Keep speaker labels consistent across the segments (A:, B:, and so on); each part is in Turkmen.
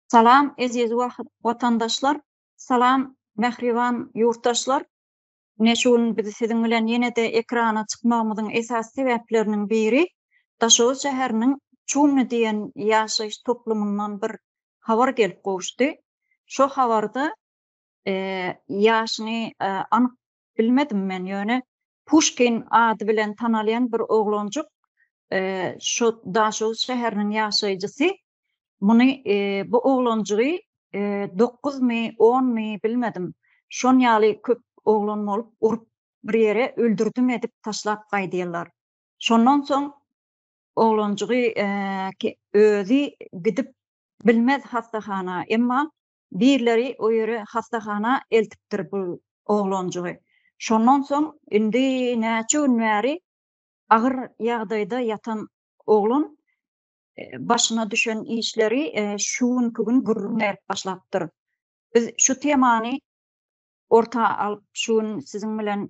A: Salam eziz watandaşlar, salam mähriban ýurtdaşlar. Ine şu gün biz siziň bilen ýene-de ekrana çykmagymyzyň esasy sebäpleriniň biri Daşoguz şäheriniň Çumny diýen ýaşaýyş toplumyndan bir habar gelip gowuşdy. Şo habarda ýaşyny anyk bilmedim men ýöne Puşkin ady bilen tanalýan bir oglanjyk şo Daşoguz şäheriniň ýaşaýjysy muny bu oglanjygy dokuzmy onmy bilmedim şon ýaly köp oglan bolup urup bir ýere öldürdim edip taşlap gaýdýarlar. Şondan soň oglanjygy özi gidip bilmez hassahana emma Birleri o ýere hassahana eltipdir bu oglanjygy. Şondan soň indi näçe gün bäri agyr ýagdaýda ýatan oglan başyna düşen işleri şu günki gün gürrüň berip başlapdyr. Biz şu temany orta alyp şu gün siziň bilen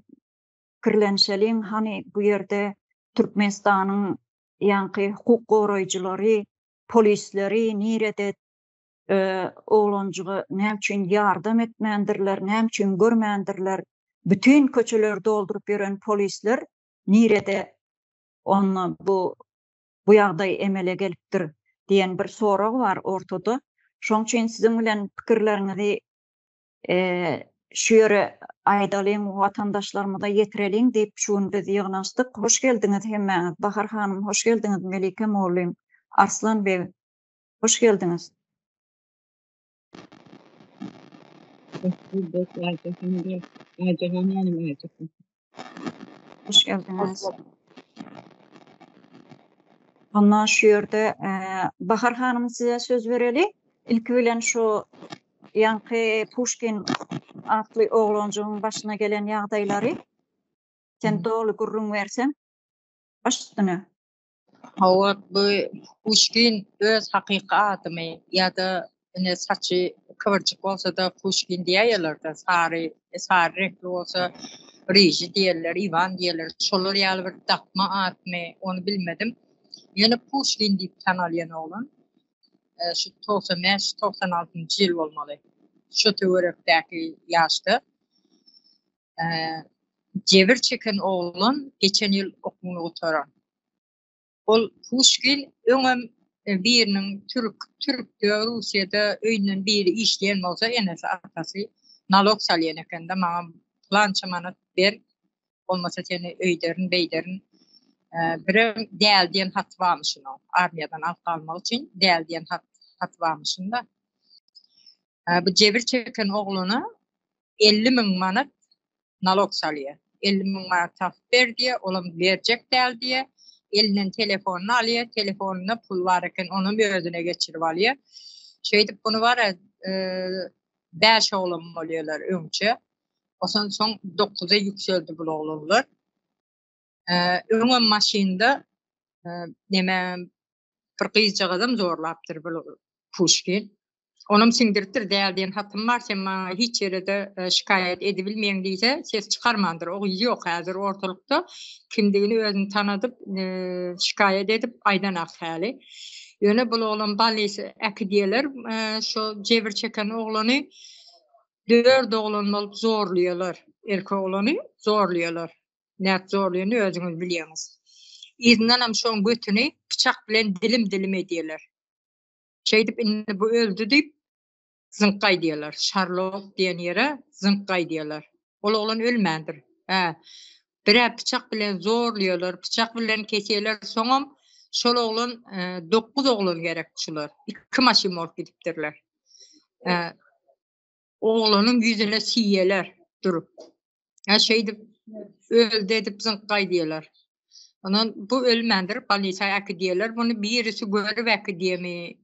A: pikirlenişeliň, hany bu ýerde Türkmenistanyň ýaňky hukuk goraýjylary, polisleri nirede, oglanjyga näme üçin ýardam etmändirler, näme üçin görmändirler, bütin köçeleri dolduryp ýören polisler nirede onda bu bu ýagdaý emele gelipdir diýen bir sorag bar ortada. Şoň üçin siziň bilen pikirleriňizi şu ýere aýdalyň, watandaşlarymyza ýetireliň diýip şu gün biz ýygnanyşdyk. Hoş geldiňiz hemmäňiz. Bahar hanym hoş geldiňiz, Melike mugallym, Arslan beg Hoş geldiňiz. Hoş geldiňiz. Onda şu ýerde Bahar hanym size söz bereli. Ilki bilen şu ýaňky Puşkin atly oglanjygyň başyna gelen ýagdaýlary sen doly gürrüň berseň. Baş üstüne.
B: Hawa, bu Puşkin öz hakyky adymy ýa-da ine saçy kybyrjyk bolsa-da Puşkin diýäýerler-de, sary, sary reňkli bolsa Ryžy diýerler, Iwan diýerler. Şolar ýaly bir dakma atmy, ony bilmedim. Ýöne Puşkin diýip tanalýan oglan. Şu 95, 96-njy ýyl bolmaly. Şu töwerekdäki ýaşda. Jebir çeken oglan geçen ýyl okuwyny gutaran. Ol Puşkin öňem biriniň türk, türkde, Russiýada öýünden biri işleýän bolsa enesi atasy nalog salýan ekende maňa pylança manat ber bolmasa seni öýderin beýderin. Birem däl diýen haty barmyş onuň armiýadan alyp galmak üçin däl diýen hat haty barmyşyn-da. Bu jebir çeken oglana 50 müň manat nalog salýar. 50 müň manat tapyp ber diýýär, olam berjek däl diýýär. Elinden telefonyny alýar, telefonynda pul bar eken, onam özüne geçirip alýar. Şeýdip bunu bar 5 oglan bolýarlar öňçe. Ondan soň 9-a ýükseldi bu oglanlar. Öňem maşynda neme bir gyzjagazam zorlapdyr bu Puşkin. Onam siňdiripdir, däl diýen hatym bar, sen maňa hiç ýere-de şikaýat edibilmeýäň diýse, ses çykarmandyr. O gyz ýok häzir ortalykda. Kimdigini özüni tanadyp, şikaýat edip aýdanak häli. Ýöne bul oglan bolnisa äkidýärler, şo jebir çeken oglany dört oglan bolup zorlaýarlar. Erkek oglany zorlaýarlar. Nädip zorlaýanyny özüňiz bilýäňiz. Yzyndanam şoň götüni pyçak bilen dilim-dilim edýärler. Şeýdip indi bu öldi diýip zyňk gaýdýarlar. Şarlok diýen ýere zyňk gaýdýarlar. Ol oglan ölmändir. Hä. Birä pyçak bilen zorlaýarlar, pyçak bilen kesýärler. Soňam şol oglan 9 oglan gerek şular. Iki maşyn bolup gidipdirler. Oglanyň ýüzüne siýeler durup. Hä şeýdip öldi edip zyňk gaýdýarlar. Ondan bu ölmändir, bolnisa äkidýärler. Muny birisi görüp äkidýärmi?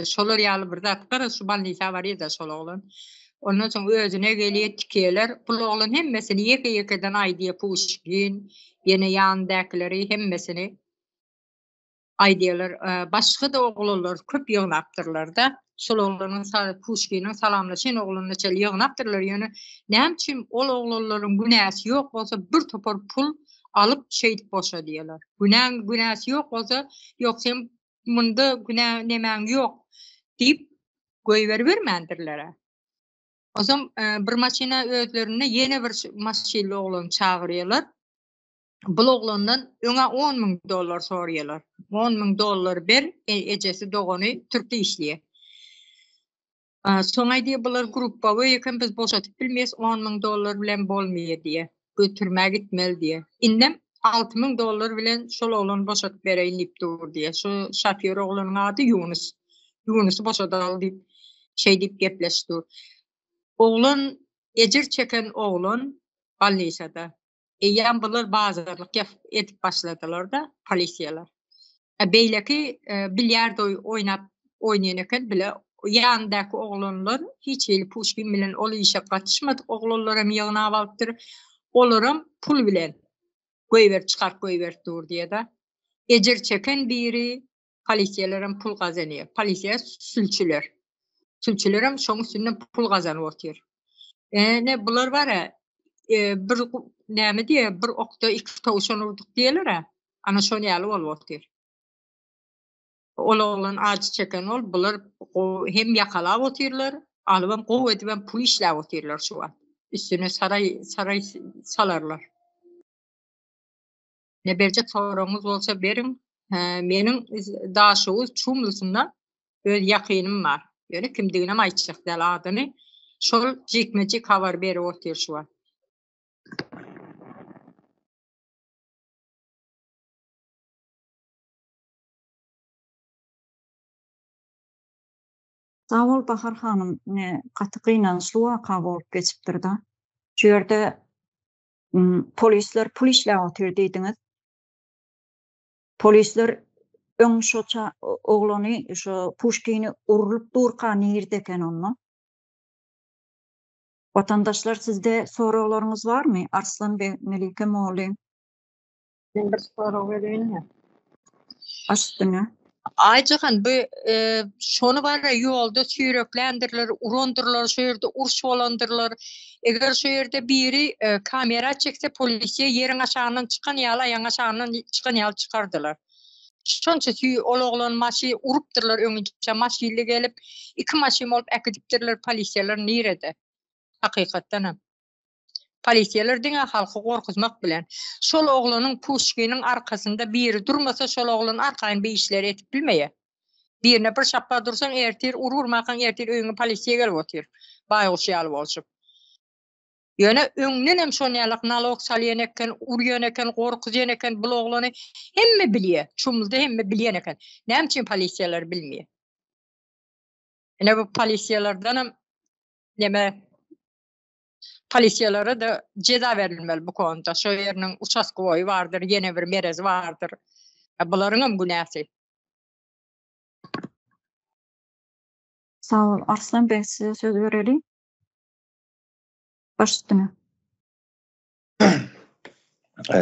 B: Şolar ýaly bir zat. Garaz şu bolnisa barýar-da şol oglan. Ondan soň özüne gelýär, tikýärler. Bul oglan hemmesini ýeke-ýekeden aýdýar, Puşkin, ýene ýanyndakyleri hemmesini. Aýdýarlar, başga-da oglanlar köp ýygnapdyrlar-da. Şol oglanyň Puşkiniň salamlaşan oglanyna çenli ýygnapdyrlar, ýöne näme üçin ol oglanlaryň günäsi ýok bolsa bir topar pul alyp şeýdip boşadýarlar. Günäň günäsi ýok bolsa, ýok sen munda günä nemäň ýok diýip. Goýberibermändirler-ä. Onsoň bir maşyna özlerinde ýene bir maşynly oglany çagyrýarlar. Bul oglandan öňä on müň dollar soraýarlar. On müň dollar ber, ejesi, dogany türkde işleýär. Soň aýdýar, bular gruppawoý eken, biz boşadyp bilmeýäs, on müň dollar bilen bolmaýar diýýär. Türmä gitmeli diýýär. Indem 6000 dollar bilen şol oglany boşadyp bereýin diýip dur diýýär. Şu şofýor oglanyň ady Ýunus. Ýunusy boşadaly diýip, şeý diýip gepleşip dur. Oglan, ejir çeken oglan bolnisada. Eýýäm bular bazarlyk edip başladylar-da, polisiýalar. Beýleki bilýardo oýnap oýnaýan eken bile ýanyndaky oglanlar hiç hili Puşkin bilen ol işe gatyşmadyk oglanlaram ýygnap alypdyr. Olaram pul bilen goýberip çykaryp goýberip dur diýýär-de. Ejir çeken biri polisiýalaram pul gazanýar. Polisiýa sülçüler. Sülçülerem şoň üstünden pul gazanyp otyr. Ene bular bar-a bir näme diýýär, bir okda iki towşan urduk diýerler-ä. Ana şon ýaly bolup otyr. Ol oglan ajy çeken ol, bular hem ýakalap otyrlar, alybam gowy edibem pul işläp otyrlar şu wagt. Üstüne saraý saraý salarlar. Ne berjek soragyňyz bolsa beriň. Meniň Daşoguz Çumlysynda öz ýakynym bar. Ýöne kimdiginem aýtjak däl adyny. Şol jikme-jik habar berip otyr şu wagt.
A: Sag bol Bahar hanym, ine gaty gynançly waka bolup geçipdirda. Şu ýerde polisler pul işläp otyr diýdiňiz. Polisler öň şo oglany şo Puşkini urlup durka nirde eken onda? Watandaşlar sizde soraglaryňyz barmy? Arslan beg, Melike mugallym.
B: Men bir sorag bereýinmi?
A: Baş üstüne.
B: Aýjahan bu e, şony bar ýolda süýrekländirler, urandyrlar, şu ýerde uruş bolandyrlar. Eger şu ýerde biri e, kamera çekse, polisiýa ýeriň aşagyndan çykan ýaly, aýagyň aşagyndan çykan ýaly çykardylar. Şonça süý ol oglan maşy urupdyrlar öňünçe maşynly gelip, iki maşyn bolup äkidipdirler polisiýalar nirede? Hakykatdan hem. Polisiýalar diňe halky gorkuzmak bilen. Şol oglanyň Puşkiniň arkasynda biri durmasa şol oglan arkaýyn bir işleri edip bilmeýär. Birine bir şapba dursaň ertir ur-urmakaň ertir öýüňe polisiýa gelip otyr. Baýguş ýaly bolşup. Ýöne öňdenem şon ýalak nalog salýan eken, urýan eken, gorkuzýan eken bul oglany hemme bilýär. Çumlda hemme bilýän eken. Näme üçin polisiýalar bilmeýär? Ine bu polisiýalardanam neme polisiýalara-da jeza berilmeli bu konuda. Şo ýeriniň uçastkowoýy bardyr, ýene bir merezi bardyr. Bularyňam günäsi.
A: Sag bol. Arslan beg size söz bereli. Baş üstüne.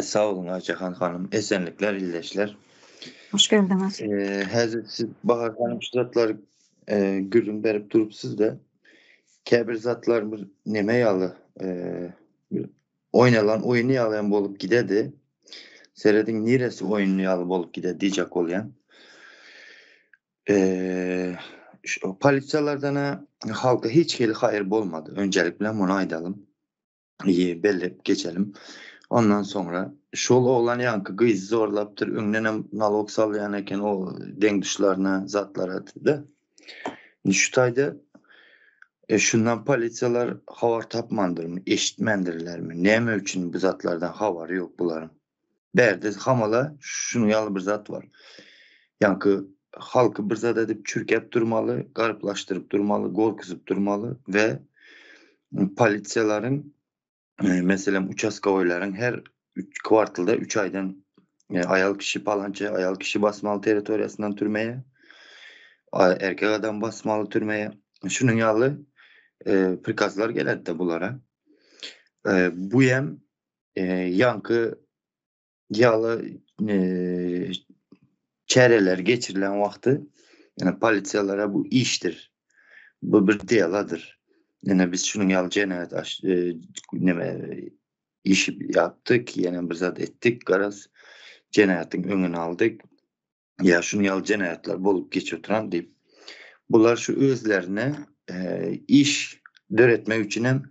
C: Sag boluň Aýjahan hanym. Esenlikler ildeşler.
A: Hoş geldiňiz.
C: Häzir siz Bahar hanym şu zatlary gürrüň berip durupsyz-da. Käbir zatlar bir neme ýaly bir oýnalan oýun ýaly hem bolup gidedi. Serediň niresi oýun ýaly bolup gidedi diýjek bolýan. Polisiýalardan halka hiç hili haýyr bolmady. Önjelik bilen muny aýdalym. Belläp geçelim. Ondan soňra şol oglan ýaňky gyzy zorlapdyr, öňdenem nalog salýan eken o deň-duşlaryna, zatlara da. Indi şu taýda e, şundan polisiýalar habar tapmandyrmy, eşitmändirlermi? Näme üçin bu zatlardan habary ýok bularyň? Bärde hamala şunuň ýaly bir zat bar. Ýaňky halky bir zat edip çürkäp durmaly, garyplaşdyryp durmaly, gorkuzyp durmaly we polisiýalaryň e, meselem uçastkowoýlaryň her üç kwartalda üç aýdan e, aýal kişi palança aýal kişi basmaly territoriýasyndan türmeye, erkek adam basmaly türmeye. Şunuň ýaly e, prikazlar gelerdi bulara. E, bu hem ýaňky ýaly çäreler geçirilen wagty ýöne polisiýalara bu işdir. Bu bir deladyr. Ýöne biz şunuň ýaly jenaýat neme iş ýapdyk, ýene bir zat etdik, garaz jenaýatyň öňüni aldyk. Ýa şunuň ýaly jenaýatlar bolup geçip oturan diýip. Bular şu özlerine iş döretmek üçinem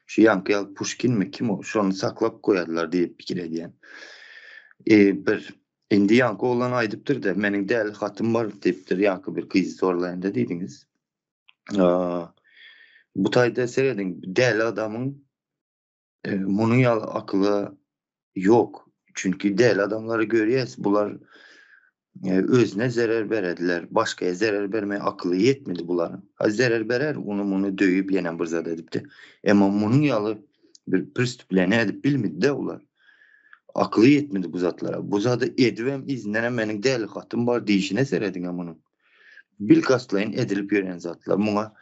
C: şu ýaňky ýaly Puşkinmi kim o şony saklap goýarlar diýip pikir edýän. Bir indi ýaňky oglan aýdypdyr-da meniň däli hatym bar diýipdir ýaňky bir gyzy zorlaýanda diýdiňiz. Bu taýda serediň däli adamyň Munuň ýaly akyla ýok. Çünki däli adamlary görýäs, bular özüne zerer berediler, başgaya zerer bermeye akyly ýetmedi bularyň. Ha zerer berer, ony muny döýüp ýene bir zat edipdi. Emma munuň ýaly bir prestüpleniýa edip bilmedi-de olar. Akyly ýetmedi bu zatlara. Bu zady edibem yzyndanam meniň däli hatym bar diýşine serediň-ä munuň. Bilkastlaýyn edilip ýören zatlar. Muňa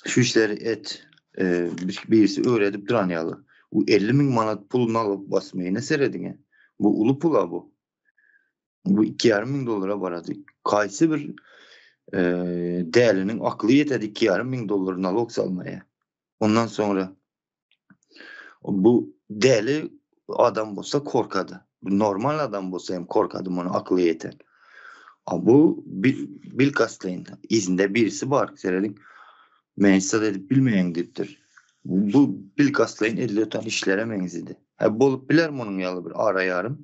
C: şu işleri et, e, birisi öwredip duran ýaly. Bu 50 müň manat pul nalog basmaýyna serediň. Bu uly pula bu. Bu 2,5 müň dollara barady. Kaýsy bir e, däliniň akly ýetedi 2,5 müň dollar nalog salmaya. Ondan soňra bu däli adam bolsa korkady. Bu normal adam bolsa hem korkady muny akly ýeten. A bu bilkastlaýyn izinde birisi bar serediň. Men hiç zat edip bilmeýän diýipdir. Bu bilkastlaýyn edilip oturan işlere meňzedi. Ha bolup biler munuň ýaly bir ara ýarym.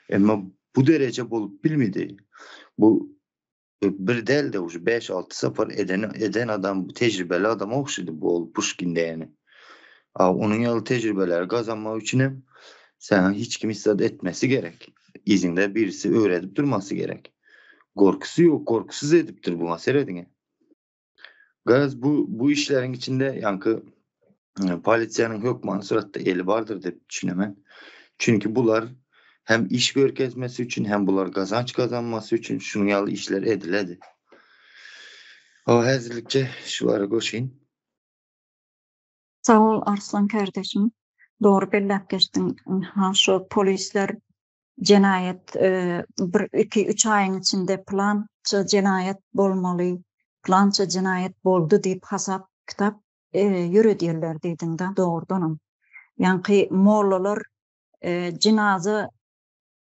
C: Emma bu dereje bolup bilmedi. Bu Bir däl-de uje bäş-alty sapar eden eden adam tejribeli adama ogşady bu ol Puşkin diýeni. A onuň ýaly tejribeleri gazanmak üçinem saňa hiç kim hiç zat etmesi gerek. Yzyňda birisi öwredip durmasy gerek. Gorkusy ýok, gorkusyz edipdir buňa serediňä. Garaz bu bu işleriň içinde ýaňky polisiýanyň hökmany suratda eli bardyr diýip düşünemen. Çünki bular hem iş görkezmesi üçin hem bular gazanç gazanmasy üçin şunuň ýaly işler ediledi. O häzirlikçe şulara goşaýyn.
A: Sag bol Arslan kardeşim. Dogry belläp geçdiň. Ynha şu polisler jenaýat bir iki üç aýyň içinde pylança jenaýat bolmaly, pylança jenaýat boldy diýip hasap kitap ýöredýärler diýdiňda dogrudanam. Ýaňky mollalar jynaza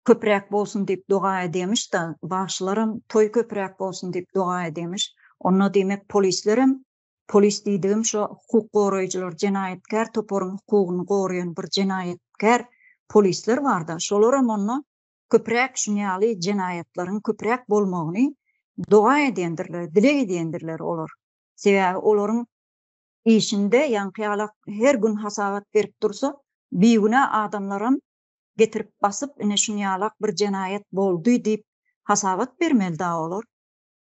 A: köpräk bolsun diýip doga edýämiş-da, bagşylaram toý köpräk bolsun diýip doga edýämiş. Onda diýmek polislerem Polis diýdigim şo hukuk goraýjylar, jenaýatkär toparyň hukugyny goraýan bir jenaýatkär polisler barda, şolaram onda köpräk şuny ýaly jenaýatlaryň köpräk bolmagyny doga edýändirler, dileg edýändirler olar. Sebäbi olaryň işinde ýaňky ýalak her gün hasabat berip dursa, bigünä adamlaram getirip basyp ine şuny ýalak bir jenaýat boldy diýip hasabat bermeli da olar.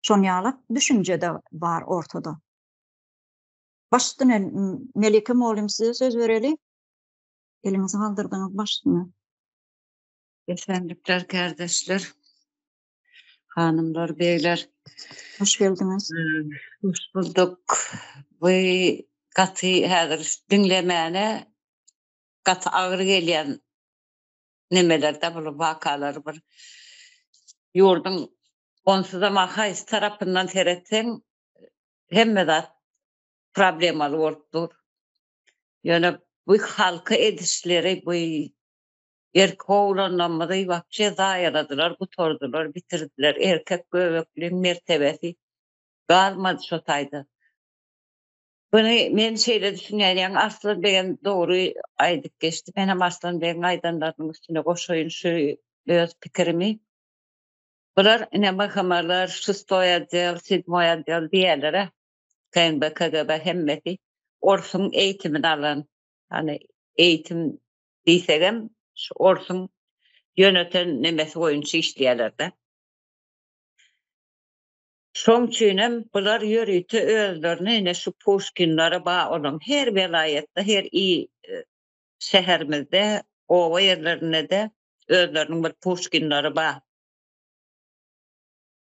A: Şonýalak düşünje-de bar ortada. Baş üstüne Melike mugallym size söz bereli. Eliňizi galdyrdyňyz baş üstüne.
D: Esenlikler kardeşler. Hanymlar, beyler.
A: Hoş geldiňiz.
D: Hoş bulduk. Bu gaty häzir diňlemäne gaty agyr gelýän nemelerde bu wakalar bir ýurduň onsuzam haýsy tarapyndan seretseň hemme zat problemaly bolup dur. Ýöne bu halka edişleri bu erkek oglanlarymyzy wapşe zaýaladylar, gutardylar, bitirdiler. Erkek göbekliň mertebesi galmady şo taýda. Muny men şeýle düşünýän, ýaňy Arslan begem dogry aýdyp geçdi. Men hem Arslan begiň aýdanlarynyň üstüne goşaýyn şu öz pikirimi. Bular ine MHM-ler, şestoý otdel, sedmoý otdel diýýärler-ä. KNB, KGB hemmesi orsuň eýitimini alan, ýagny eýitim diýsegem şu orsuň ýöneten nemesi boýunça işleýärler-de. Şoň üçinem bular ýörite özlerini ine şu Puşkinlere ba olaň her welaýatda her i şäherimizde oba ýerlerinde-de özleriniň bir Puşkinleri ba.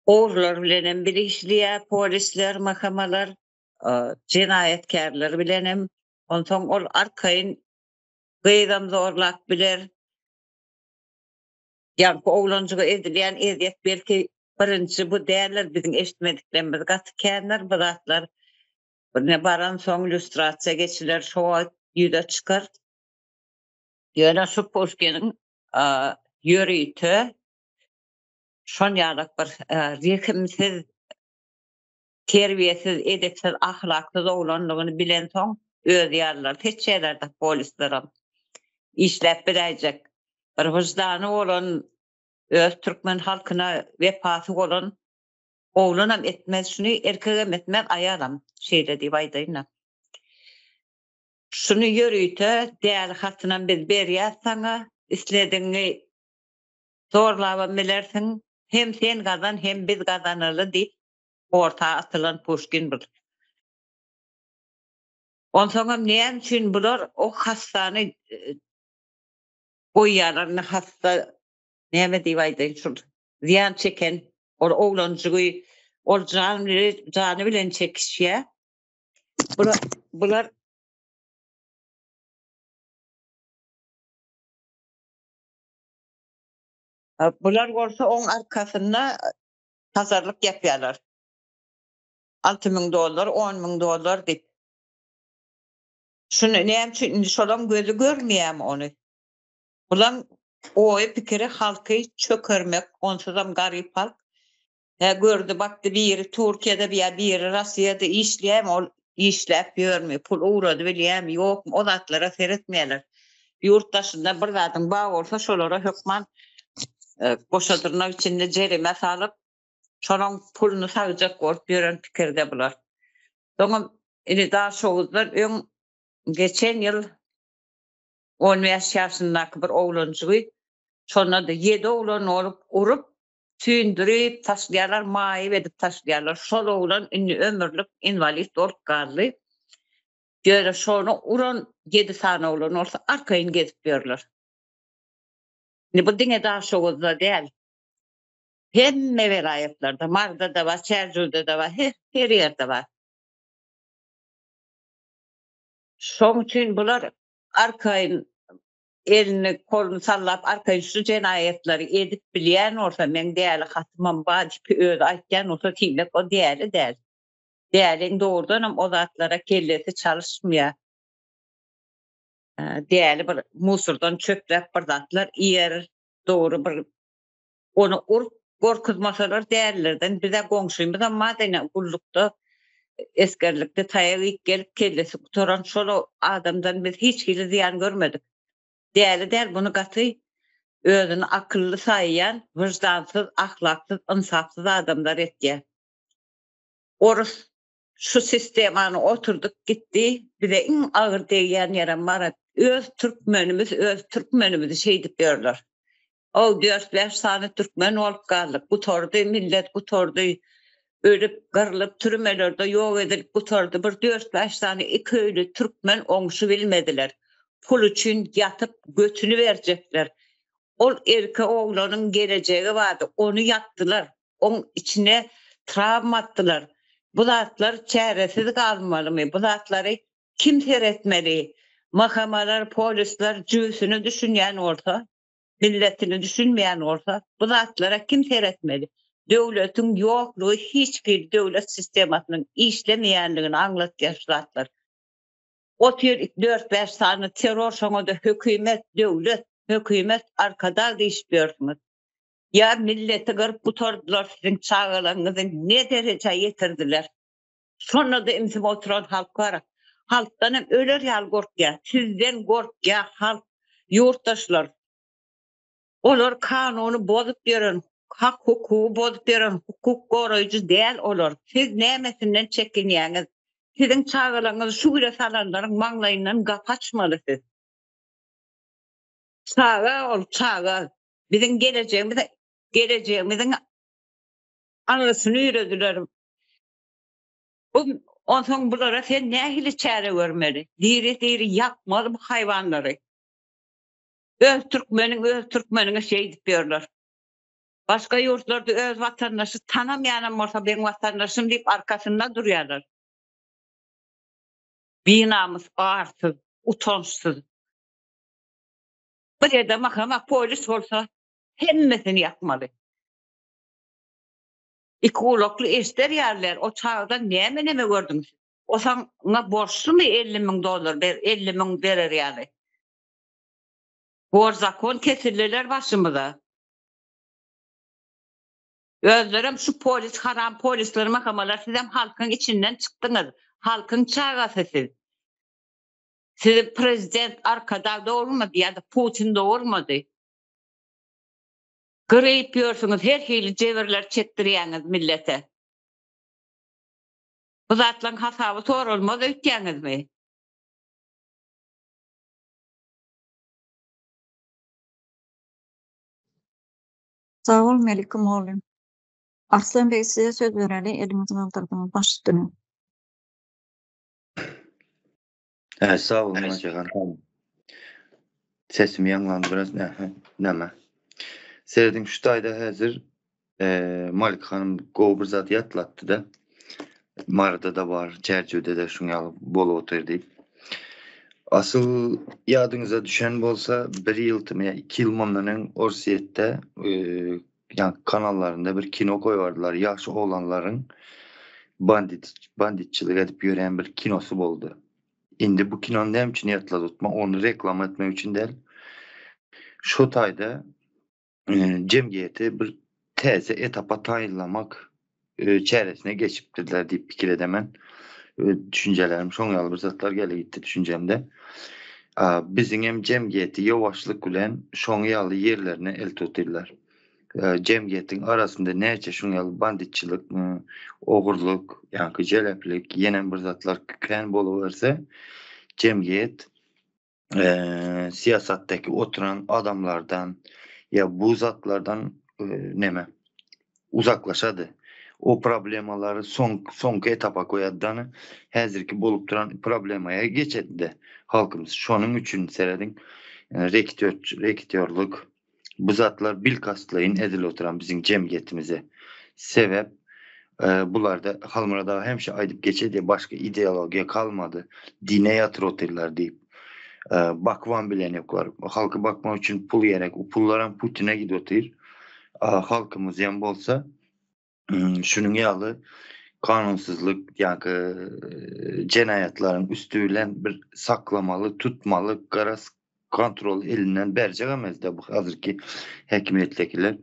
D: Ogrular bilenem bile işleýär polisler, MHM-lar, jenaýatkärler bilenem. Onsoň ol arkaýyn gyzam zorlap biler. Ýaňky oglanjyga edilýän ezýet belki birinji bu däldir biziň eşitmediklerimiz gaty kändir bu zatlar birine baransoň lýustrasiýa geçiler şo wagt ýüze çykar. Ýöne şu Puşkiniň ýörite şon ýalak bir rehimsiz. Terbiýesiz, edepsiz, ahlaksyz oglanlygyny bilensoň, özi ýalylar seçýärler-de polislerem. Işläp biläýjek, bir wyždany bolan, öz türkmen halkyna wepasy bolan oglanam etmez şuny, erkegem etmez, aýalam, şeýle diýip aýdaýyn-da. Şuny ýörite däli hatynam biz berýäs saňa, isledigiňi zorlabam bilersiň, hem sen gazan, hem biz gazanaly diýip, orta atylan Puşkin bul. Onsoňam näme üçin bular o hassany goýýarlar, indi hassa näme diýip aýdaýyn şul zyýan çeken ol oglanjygy ol jan jany bilen çekişýär. Bular bular Bular bolsa oň arkasynda pazarlyk ýapýarlar. 6000 dollar, 10000 dollar diýip. Şuny näme üçin indi şolaň gözi görmeýärmi ony? Bulaň oýy pikiri halky çökermek, onsuzam garyp halk. Hä gördi bakdy biri Türkiýede ýa biri Rossiýada işleýärmi ol işläp ýörmi, pul ugrady bilýärmi, ýokmy o zatlara seretmeýärler. Ýurt daşynda bir zadyň bar bolsa şolara hökman goşa dyrnak içinde jerime salyp şolaň puluny sagjak bolup ýören pikirde bular. Soňam indi Daşoguzdan öň geçen ýyl 15 ýaşyndaky bir oglanjygy şonda-da 7 oglan bolup urup Tüýndürip taşlaýarlar, maýyp edip taşlaýarlar. Şol oglan indi ömürlik inwalid bolup galdy. Ýöne şony uran ýedi sany oglan bolsa arkaýyn gezip ýörler. Indi bu diňe Daşoguzda däl. Hemme welaýatlarda, Maryda-da bar, Çärjewde-de bar, her her ýerde bar. Şoň üçin bular arkaýyn elini koluny sallap arkaýyn şu jenaýatlary edip bilýän bolsa meň däli hatymam bar diýip özi aýtýan bolsa diýmek o däli däl. Däliň dogrudanam o zatlara kellesi çalyşmaýar. Däli bir musurdan çöpläp bir zatlar iýer dogry bir ony urup gorkuzmasalar dälilerden bize goňşymyzam bar ine gullukda esgerlikde taýak iýip gelip kellesi gutaran şol adamdan biz hiç hili zyýan görmedik. Däli däl muny gaty özüni akylly saýýan wyždansyz ahlaksyz ynsapsyz adamlar etýär. Orus şu sistemany oturdyp gitdi bize iň agyr degýän ýerem bar öz türkmenimiz öz türkmenimizi şeýdip ýörler. O dört-bäş sany türkmen bolup galdyk. Gutardy, millet gutardy. Ölüp, gyrlyp, türmelerde ýok edilip gutardy. Bir dört-bäş sany iki öýli türkmen oňşubilmediler. Pul üçin ýatyp götüni berjekler. Ol erke oglanyň gelejegi bardy. Ony ýakdylar. Oň içine trawma atdylar. Bu zatlar çäresiz galmalymy? Bu zatlary kim seretmeli? MHM-lar, polisler jübüsine düşünýän bolsa, milletine düşünmeýän bolsa, bu zatlara kim seretmeli? Döwletiň ýoklugy hiç bir döwlet sistemasynyň işlemeýänligini aňlatýar şu zatlar. Otyr dört-bäş sany terror şoňa-da hökümet, döwlet, hökümet, arkadag diýişip ýörsüňiz. Ýa milleti gyryp gutardylar siziň çagalaryňyzy ne derejä ýetirdiler. Şonda-da ümsüm oturan halk bar. Halkdan hem öler ýaly gorkýar. Sizden gorkýar halk, ýurtdaşlar. Olar kanuny bozup ýören, hak-hukugy bozup ýören hukuk goraýjy däl olar. Siz nämesinden çekinýäňiz? Siziň çagalaryňyzy şu güne salanlaryň maňlaýyndan gapy açmaly siz. Çaga ol çaga. Biziň gelejegimiz gelejegimiziň aňrysyny ýörediler. Bu onsoň bulara sen nähili çäre görmeli? Diri-diri ýakmaly bu haýwanlary. Öz türkmeniň öz türkmeniňe şeýdip ýörler. Başga ýurtlarda öz watandaşy tanamaýanam bolsa meň watandaşym diýip arkasynda durýarlar. Binamys, arsyz, utançsyz. Bir ýerde mahama polis bolsa hemmesini ýakmaly. Iki gulakly eşder ýalylar o çagdan näme neme gördüň siz? O saňa borçlumy 50 müň dollar ber 50 müň berer ýaly. Bor zakon kesildiler başymyza. Özlerem şu polis haram polisler mahamalar sizem halkyň içinden çykdyňyz. Halkyň çagasy siz. Sizi prezident Arkadag dogurmady ýa-da Putin dogurmady. Gyryp ýörsüňiz her hili jebirler çekdirýäňiz millete. Bu zatlaryň hasaby soralmaz öýtýäňizmi?
A: Sag bol Melike mugallym. Arslan beg size söz bereli eliňizi galdyrdyňyz baş üstüne.
C: Hä sag boluň Ajahan hanym. Sesim ýaňlandy biraz näme näme. Serediň şu taýda häzir Malika hanym gowy bir zat ýatlatdy-da. Maryda-da bar, Çärjewde-de şuň ýaly bolup otyr diýip. Asyl ýadyňyza düşen bolsa, bir ýyltymy ýa iki ýyl mundan öň Orsýetde ýa kanallarynda bir kino goýardylar. Ýaş oglanlaryň bandit banditçilik edip ýören bir kinosy boldy. Indi bu kinony näme üçin ýatladytma, ony reklama etmek üçin däl. Şo taýda jemgyýeti bir täze etapa taýynlamak çäresine geçipdirler diýip pikir edemen. Düşünjelerim şoň ýaly bir zatlar geldi gitdi düşünjemde. Biziň hem jemgyýeti ýowaşlyk bilen şoň ýaly ýerlerine eltip otyrlar. Jemgyýetiň arasynda näçe şuň ýaly banditçilikmi, ogurlyk, ýaňky jeleplik, ýenem bir zatlar kän boluberse, jemgyýet syýasatdaky oturan adamlardan ýa bu zatlardan neme uzaklaşady. O problemalary soň soňky etapa goýady-da, häzirki bolup duran problemaýa geçedi-de halkymyz. Şonuň üçin serediň, rekitör rekitörlük bu zatlar bilkastlaýyn edilip oturan biziň jemgyýetimize. Sebäp bularda Halmyrat aga hemişe aýdyp geçedi, başga ideologiýa kalmady, dine ýatyr otyrlar diýip. Bakybam bilen ýoklar. Halky bakmak üçin pul gerek. O pullaram Putine gidip otyr. Halkymyz hem bolsa şunuň ýaly kanunsyzlyk ýa-da jenaýatlaryň üsti bilen bir saklamaly, tutmaly, garaz kontroly elinden berjek emesde bu hazirki häkimiýetdekiler.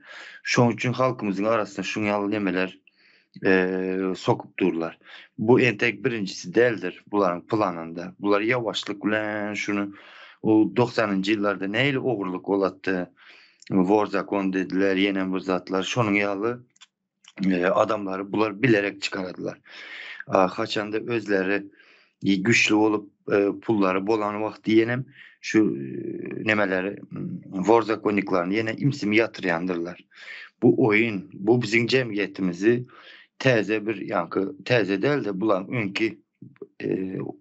C: Şonuň üçin halkymyzyň arasyna şuň ýaly nemeler sokup durlar. Bu entek birinjisi däldir bularyň planynda. Bular ýawaşlyk bilen şuny o 90-njy ýyllarda nähili ogurlyk bolatdy, War zakon dediler, ýene bir zatlar. Şonuň ýaly adamlary bular bilerek çykaradylar. Haçanda özleri güçli bolup pullary bolan wagty ýenem şu nemeleri war zakonniklaryny ýene imsim ýatyrýandyrlar. Bu oýun, bu biziň jemgyýetimizi täze bir ýaňky täze däl-de bularyň öňki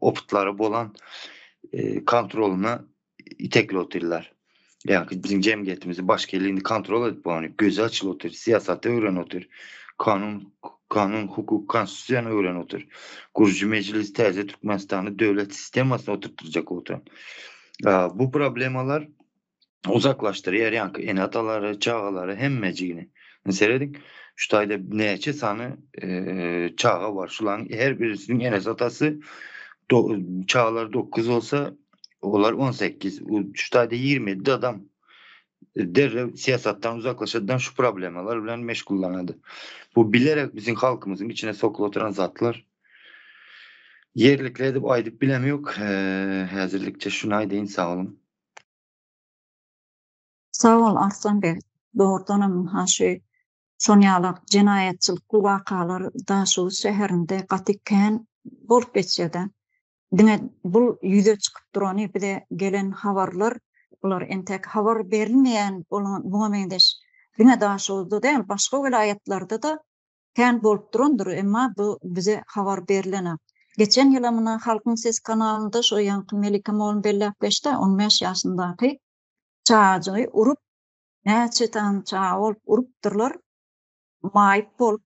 C: opytlary bolan kontrolyna itekli otyrlar. Ýagny biziň jemgyýetimizi başga elini kontrol edip bolany, gözi açyl otyr, syýasaty öwren otyr, kanun, kanun, hukuk, konstitusiýany öwren otyr. Gurujy mejlis täze Türkmenistany döwlet sistemasyna oturtdyrjak oturan. Bu problemalar uzaklaşdyrýar ýaňky ene-atalary, çagalary hemmejigini. Serediň, şu taýda näçe sany çaga bar. Şularyň her birisiniň enesi atasy çagalary 9 bolsa, Olar 18, şu taýda 27 adam derrew syýasatdan uzaklaşadan şu problemalar bilen meşgullanady. Bu bilerek biziň halkymyzyň içine sokulyp oturan zatlar. Ýerlikli edip aýdyp bilem ýok. Häzirlikçe şuny aýdaýyn, sag boluň.
A: Sag bol Arslan beg. Dogrudanam ha şu şon ýaly jenaýatçylykly wakalar Daşoguz şäherinde gaty kän bolup geçýärde. Diňe bul ýüze çykyp durany bize gelen habarlar bular entek habar berilmeýän muňa meňzeş diňe Daşoguzda däl başga welaýatlarda-da kän bolup durandyr emma bu bize habar berilenak. Geçen ýylam muna Halkyň sesi kanalynda şo ýaňky Melike mollum belläp geçdä 15 ýaşyndaky çagajygy urup näçe sany çaga bolup urupdyrlar maýyp bolup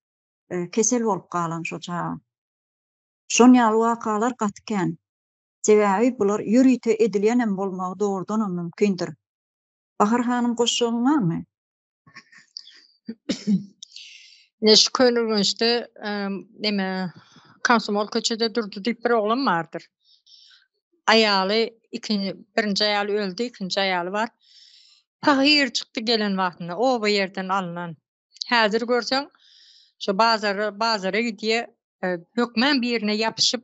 A: kesel bolup galan şo çaga. Şon ýaly wakalar gaty kän. Sebäbi bular ýörite edilýänem bolmagy dogrudanam mümkindir. Bahar hanym goşjagyň barmy?
B: Ine şu Köneürgençde neme Komsomol köçede Durdy diýip bir oglan bardyr. Aýaly ikinji birinji aýaly öldi, ikinji aýaly bar. Pahyr çykdy gelen wagtynda oba ýerden alnan. Häzir görseň. Şo bazara bazara gidýär, hökmän birine ýapyşyp,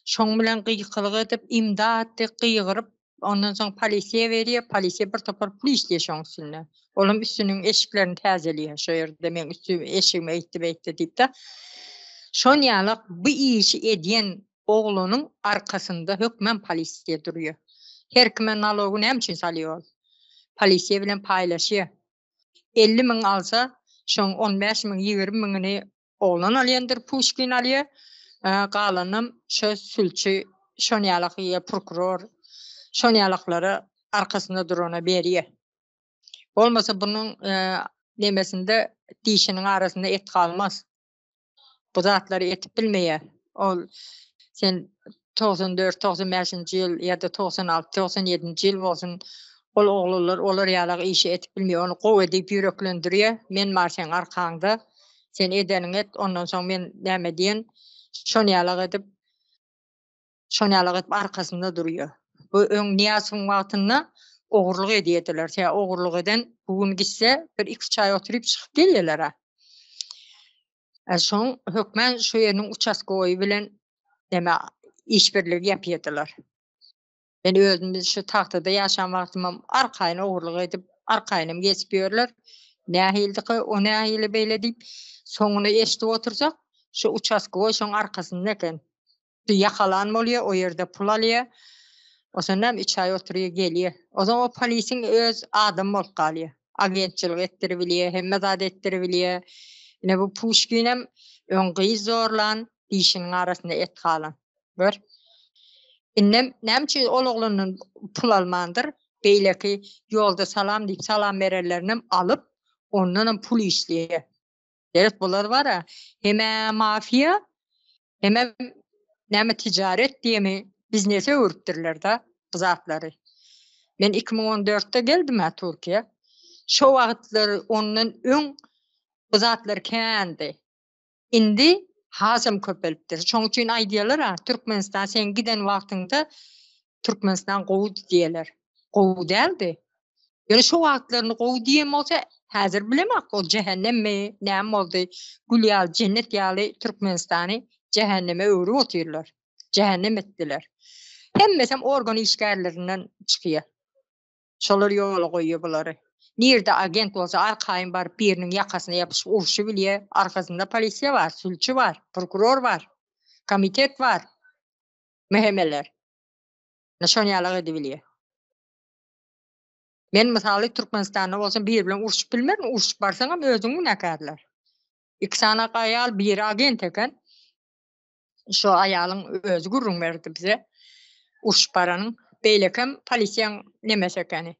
B: şoň bilen gykylyk edip, imdat diýip gygyryp, ondan soň polisiýa berýär, polisiýa bir topar pul işleýär şoň üstünde. Olam üstüniň eşiklerini täzeleýär, şo ýerde meň üstüm eşigimi eýtdi beýtdi diýip-de. Şon ýalak bu işi edýän oglanyň arkasynda hökmän polisiýa durýar. Her kime nalogy näme üçin salýar ol? Polisiýa bilen paýlaşýar. 50 müň alsa, şoň 15 müň, 20 müňüni oglan alýandyr, Puşkin alýar. Galanam şo sülçi, şon ýalak ýa prokuror, şon ýalaklara arkasynda durana berýär. Bolmasa bunuň nemesinde dişiniň arasynda et galmaz. Bu zatlary etip bilmeýär. Ol sen 94, 95-nji ýyl ýa-da 96, 97-nji ýyl bolsun, ol oglanlar olar ýalak işi etip bilmeýär. Ony gowy edip ýüreklendirýär. Men bar seň arkaňda. Sen edeniňi et, ondan soň men näme diýen. Şony ýalak edip, şony ýalak edip arkasynda durýar. Bu öň Nyýazowyň wagtynda ogurlyk edýärdiler. Tä ogurlyk eden bu gün gitse bir iki-üç aý oturyp çykyp gelýärler-ä. Şoň hökmän şu ýeriniň uçastkowy bilen näme işbirligi ýapýardylar. Men özüm şu tagtada ýaşan wagtymam arkaýyn ogurlyk edip, arkaýynam geçip ýörler. Nähildikä, o nähili beýle diýip, soňuny eşidip otursak, şu uçastkowy şoň arkasynda eken. Ýakalan bolýar, o ýerde pul alýar. Osanam üç aý oturýar, gelýär. Ozan o polisiň öz adamy bolup galýar. Agentçilik etdiribilýär, hemme zat etdiribilýär. Ine bu Puşkinem öň gyz zorlan, dişiniň arasynda et galan. Gör. Indem näme üçin ol oglandan pul almandyr? Beýleki ýolda salam diýip salam berenlerinem alyp, ondanam pul işleýär. Gerek bular bara hemä mafiýa hemem näme tijaret diýemi biznese öwrüpdirler-da bu zatlary. Men 2014-de geldim-ä Türkiýä. Şo wagtlar ondan öň bu zatlar kändi. Indi hasam köpelipdir. Şoň üçin aýdýarlar-a Türkmenistan sen giden wagtyňda Türkmenistan gowudy diýerler. Gowy däldi. Ýöne şo wagtlaryny gowy diýen bolsa, häzir bilemok, ol jähennemmi, näme boldy, gül ýaly, jennet ýaly Türkmenistany jähenneme öwrüp otyrlar. Jähennem etdiler. Hemmesem organ işgärlerinden çykýar. Şolar ýola goýýar bulary. Nirde agent bolsa arkaýyn baryp biriniň ýakasyna ýapyşyp urşy bilýär. Arkasynda polisiýa bar, sülçi bar, prokuror bar, komitet bar. MHM-ler. Şony ýalak edibilýär. Men mysaly Türkmenistanda bolsam biri bilen urşup bilmerin, urşup barsaňam özüň günäkärler. Iki sany aýal, biri agent eken. Şo aýalyň özi gürrüň berdi bize. Urşup baranyň, beýlekem polisiýaň nemesi ekeni.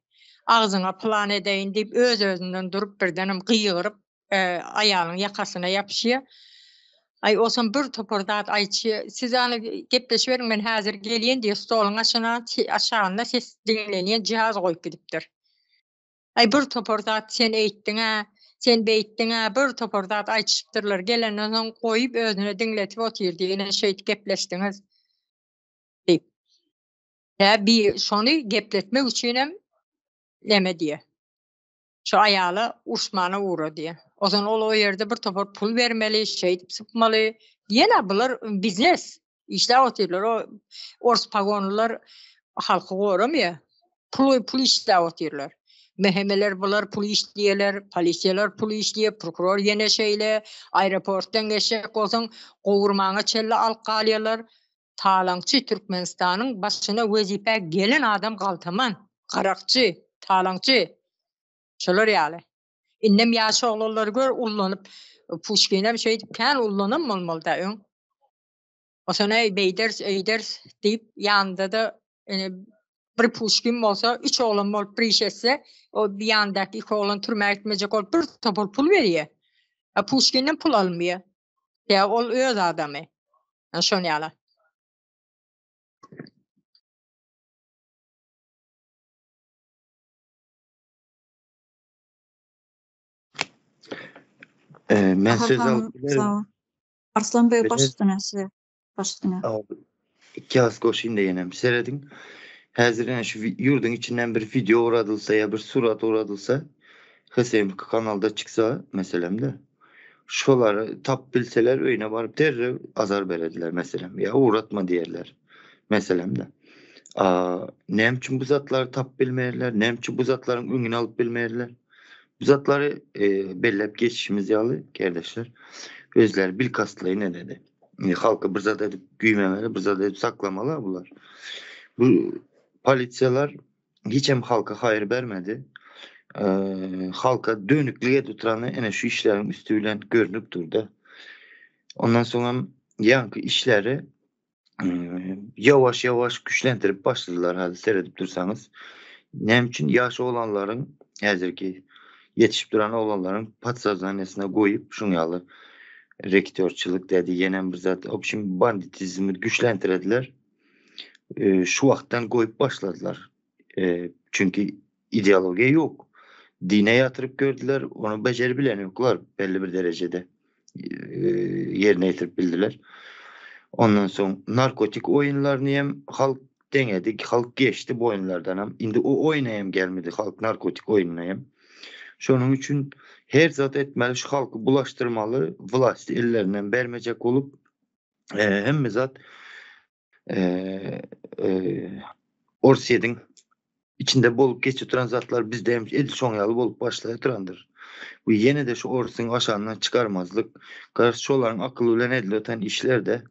B: Agzyňa pylan edeýin diýip öz-özünden durup birdenem gygyryp aýalyň ýakasyna ýapyşýar. Aý, osam bir topar zat aýtýar. Siz any gepleşiberiň, men häzir gelýän diýip, stoluň aşyna, aşagynda ses diňlenýän jihaz goýup gidipdir. Aý, bir topar zat sen eýtdiň-ä, sen beýtdiň-ä, bir topar zat aýtyşypdyrlar. Gelenden soň goýup özüne diňletip otyrdy, ine şeýdip gepleşdiňiz diýip. Tä bir şony gepletmek üçinem neme diýýär. Şu aýala urşmana ugradýar. Ozan ol o ýerde bir topar pul bermeli, şeýdip sypmaly. Diýen-ä bular biznes. Işläp otyrlar. O ors pagonlylar halky goramaýar. Pul pul işläp otyrlar. MHM-ler bular pul işleýärler, polisiýalar pul işleýär, prokuror ýene şeýle. Aeroportdan geçjek bolsaň, gowurmaňa çenli alyp galýarlar. Talaňçy Türkmenistanyň başyna wezipä gelen adam galtaman, garakçy, talaňçy. Şolar ýaly. Indem ýaş oglanlary gör ullanyp, Puşkinem şeýdip kän ullanan bolmalyda öň. Osan eý beýderis, eýderis diýip ýanynda-da ine bir Puşkin bolsa, üç oglan bolup bir iş etse, o bir ýanyndaky iki oglan türmä gitmejek bolup bir topar pul berýär. A Puşkinden pul alynmaýar. Ýa ol öz adamy. Şon ýaly.
C: Men söz alyp bilerin.
A: Arslan Bey baş üstüne size. Baş üstüne.
C: Iki az goşayım da ýenem. Serediň. Häzir ýene şu ýurduň içinden bir video ugradylsa ýa bir surat ugradylsa, HSMK kanalda çyksa meselemde. Şolary tapyp bilseler öýüne baryp derrew azar berediler meselem ýa ugratma diýerler meselemde. A näme üçin bu zatlary tapyp bilmeýärler, näme üçin bu zatlaryň öňüni alyp bilmeýärler? Bu zatlary e, belläp geçişimiz ýaly kardeşler özleri bilkastlaýyn ededi. E, halky bir zat edip güýmemeli, bir zat edip saklamaly bular. Bu polisiýalar hiç hem halka haýyr bermedi. E, halka dönüklik edip oturany ene şu işleriň üsti bilen görünip durdy. Ondan soň hem ýaňky işleri e, ýawaş ýawaş güýçlendirip başladylar häzir seredip dursaňyz. Näme üçin ýaş oglanlaryň häzirki ýetişip duran oglanlaryň podsoznaniýasyna goýup şuň ýaly reketörçilik dedi ýenem bir zat, obşim banditizmi güýçlendirediler. E, şu wagtdan goýup başladylar. E, çünki ideologiýa ýok. Dine ýatyryp gördüler, ony bejerip bilen ýoklar belli bir derejede e, ýerine ýetirip bildiler. Ondan soň narkotik oýunlaryny hem halk deňedi, halk geçdi bu oýunlardan hem. Indi o oýuna hem gelmedi halk narkotik oýnuna hem. Şonuň üçin her zat etmeli, şu halky bulaşdyrmaly, wlasty ellerinden bermejek bolup e, hemme zat e, e, Orsýetiň içinde bolup geçip duran zatlar bizde hem edil şoň ýaly bolup başlaýar durandyr. Bu ýene de şu Orsyň aşagyndan çykarmazlyk, garşy şolaryň akyly bilen edilip öten işler de.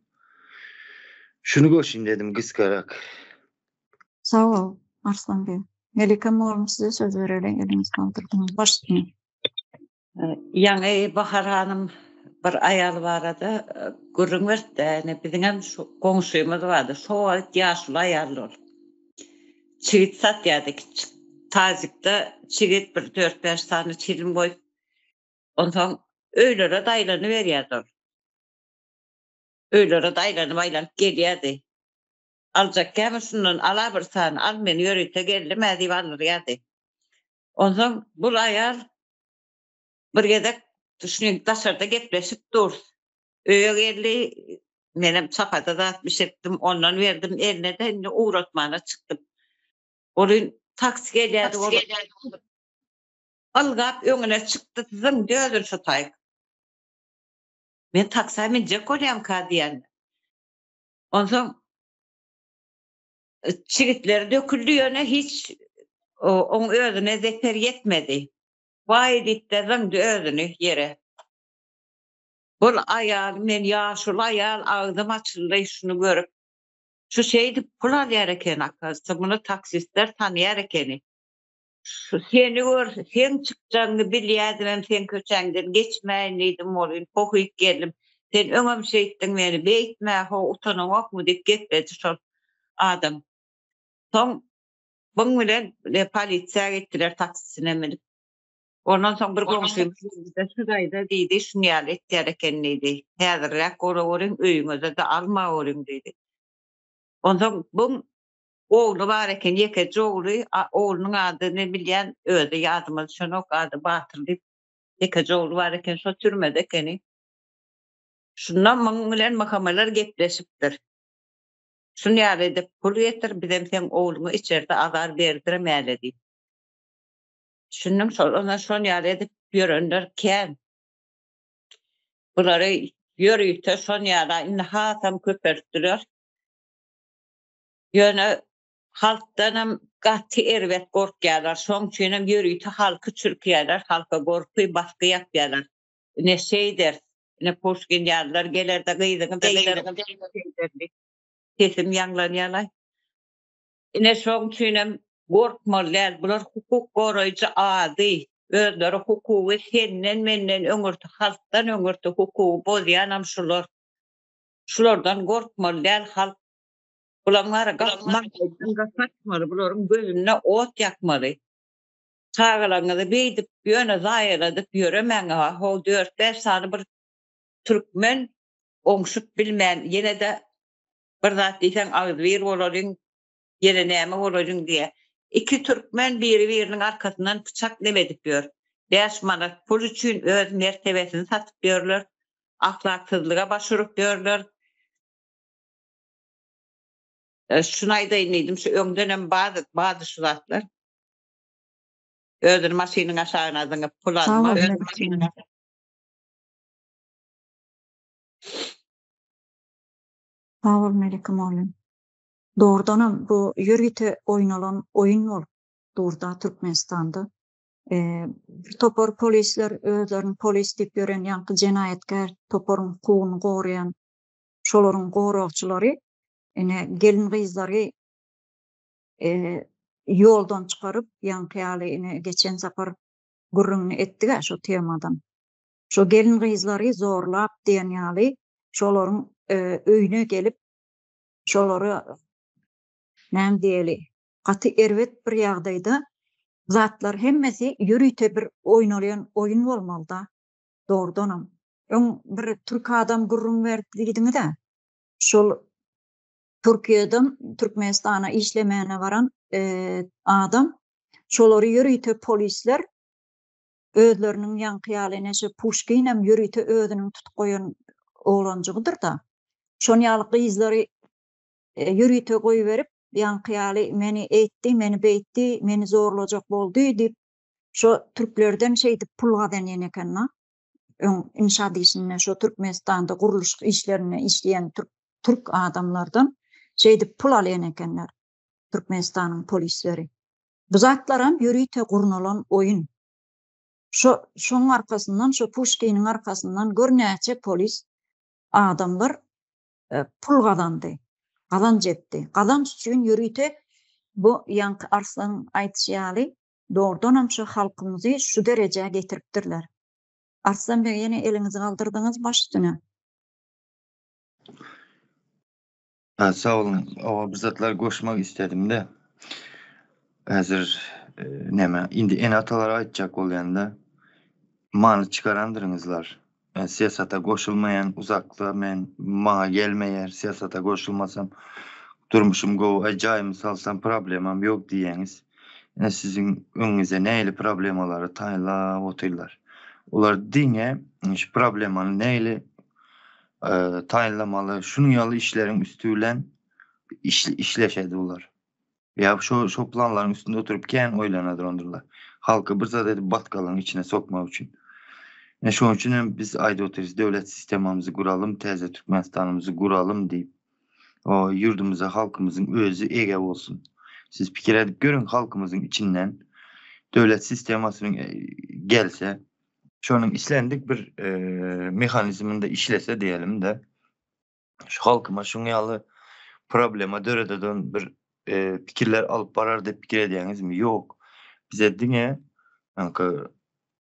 C: Şuny goşayım dedim gysgarak.
A: Sag bol, Arslan bey. Melike mugallym size söz bereli, eliňizi galdyrdyňyz. Baş üstüne.
D: Ýaňy Bahar hanym bir aýal barada gürrüň berdi-de, ine biziňem şu goňşymyz bardy, şo wagt ýaşuly aýaldy ol. Çigit satýardy kiçijik tazikde çigit bir dört-bäş sany çilim goýup, onsoň öýlere daýlanyberýärdi ol. Öýlere daýlanyp-aýlanyp gelýärdi. Aljak kämi şundan ala bir sany, al men ýörite geldim-ä diýip aldyrýardy. Onsoň bul aýal bir gezek şuny daşarda gepleşip durus. Öýe geldi, menem çapata zat bişiripdim, ondan berdim eline-de indi ugratmana çykdym. Ol taksi gelýärdi, ol ylgap öňüne çykdy, zyňdy özüni şu taýyk. Men taksä minjek bolýamka diýen. Onsoň çigitleri döküldi ýöne hiç oň özüne zeper ýetmedi. Waý diýip-de zyňdy özüni ýere. Bul aýal men ýaşuly aýal agzym açyldy şuny görüp. Şu şeýdip pul alýar eken akazsa muny taksistler tanýar ekeni. Şu seni gör seň çykjagyňy bilýädimem seň köçäňden geçmäýin diýdim welin pohyk geldim. Sen öňem şeýtdiň meni beýtmä ho utanaňokmy diýip gepledi şol adam. Soň buň bilen polisiýa gitdiler taksisine münüp. Ondan soň bir goňşymyz geldi-de şu daýza diýdi şuny ýaly etýär eken diýdi. Häzirräk bolaweriň öýüňize-de almaweriň diýdi. Onsoň buň Ogly bar eken, ýekeje ogly, oglunyň adyny bilýän, özi ýadyma düşenok, ady Batyr diýip, ýekeje ogly bar eken, şo türmede ekeni. Şunda muň bilen MHM-ler gepleşipdir. Şuny ýaly edip pul getir, bizem seň ogluňa içerde azar berdiremäli diýip. Düşündiň, şol ondan şon ýaly edip ýörenler kän. Bulary ýörite şon ýala indi hasam köpeltdiler. Ýöne halkdanam gaty erbet gorkýarlar. Şoň üçinem ýörite halky çürkýärler, halka gorky, basgy ýapýarlar. Ine şeýderis, ine Puşkin ýalylar geler-de gyzyňy beýder, şeýder diýip. Sesim ýaňlanýar-laý. Ine şoň üçinem gorkmaly däl. Bular hukuk goraýjy ady. Özleri hukugy senden-menden öňürti, halkdan öňürti hukugy bozýanam şular. Şulardan gorkmaly däl halk. Bulaň bary maňlaýdan gapatmaly, bularyň gözünde ot ýakmaly. Çagalaryňyzy beýdip ýöne zaýaladyp ýöremäň ha, ho dört-bäş sany bir türkmen oňşup bilmän ýene-de bir zat diýseň agzybir bolalyň, ýene näme bolalyň diýýär. Iki türkmen biri-biriniň arkasyndan pyçak neme edip ýör. Bäş manat pul üçin öz mertebesini satyp ýörler, ahlaksyzlyga baş urup ýörler. Şuny aýdaýyn diýdim, şu öňdenem bardy, bardy şu zatlar. Özüni maşynyň aşagyna zyňyp pul alma.
A: Sag bol Melike mugallym. Dogrudanam bu ýörite oýnalan oýun bolup durda Türkmenistanda. Bir topar polisler özlerini polis diýip ýören ýaňky jenaýatkär toparyň hukugyny goraýan şolaryň goragçylary ine gelin gyzlary ýoldan çykaryp ýaňky ýaly ine geçen sapar gürrüňini etdigä şo temadan. Şo gelin gyzlary zorlap diýen ýaly şolaryň öýüne gelip şolary näme diýeli gaty erbet bir ýagdaýda zatlar hemmesi ýörite bir oýnalýan oýun bolmalyda dogrudanam. Öň bir türk adam gürrüň berdi diýdiňizä şol Türkiýeden Türkmenistana işlemäne baran adam şolary ýörite polisler özleriniň ýaňky ýaly ine şu Puşkinem ýörite özüniň tutup goýan oglanjygydyr-da. Şon ýaly gyzlary ýörite goýberip, ýaňky ýaly meni eýtdi, meni beýtdi, meni zorlajak boldy diýip, şo türklerden şeýdip pul gazanýan eken-da. Öň inşaat işinde şo Türkmenistanda gurluşyk işlerinde işleýän türk türk adamlardan şeýdip pul alýan ekenler Türkmenistanyň polisleri. Bu zatlaram ýörite gurnalan oýun. Şo şoň arkasyndan şo Puşkiniň arkasyndan gör näçe polis adamlar pul gazandy. Gazanç etdi. Gazanç üçin ýörite bu ýaňky Arslanyň aýdyşy ýaly dogrudanam şu halkymyzy şu derejä getiripdirler. Arslan beg ýene eliňizi galdyrdyňyz baş üstüne.
C: Ha, sag boluň. Oba bir zatlar goşmak istedim-de. Häzir e, näme, indi ene-atalara aýtjak bolýan-da, many çykarandyrňyzlar. Men syýasata goşulmaýan, uzakda men, maňa gelmeýär, syýasata goşulmasam, durmuşym gowy, aý jaýymy salsam problemam ýok diýýäňiz. Ine siziň öňüňize nähili problemalary taýynlap otyrlar. Olar diňe şu problemany nähili taýynlamaly, şunuň ýaly işleriň üsti bilen işleşedi olar. Ýa şo şo planlaryň üstünde oturyp kän oýlanadyrandyrlar. Halky bir zat edip batgalygyň içine sokmak üçin. Ine şonuň üçin hem biz aýdyp otyrys, döwlet sistemamyzy guralym, täze Türkmenistanymyzy guralym diýip. O ýurdumyza halkymyzyň özi ege bolsun. Siz pikir edip görüň, halkymyzyň içinden döwlet sistemasynyň gelse, şonuň islendik bir mehanizminde işlese diýelim-de, şu halkyma şuň ýaly problema dörededen bir pikirler alyp barar diýip pikir edýäňizmi? Ýok. Bize diňe ýaňky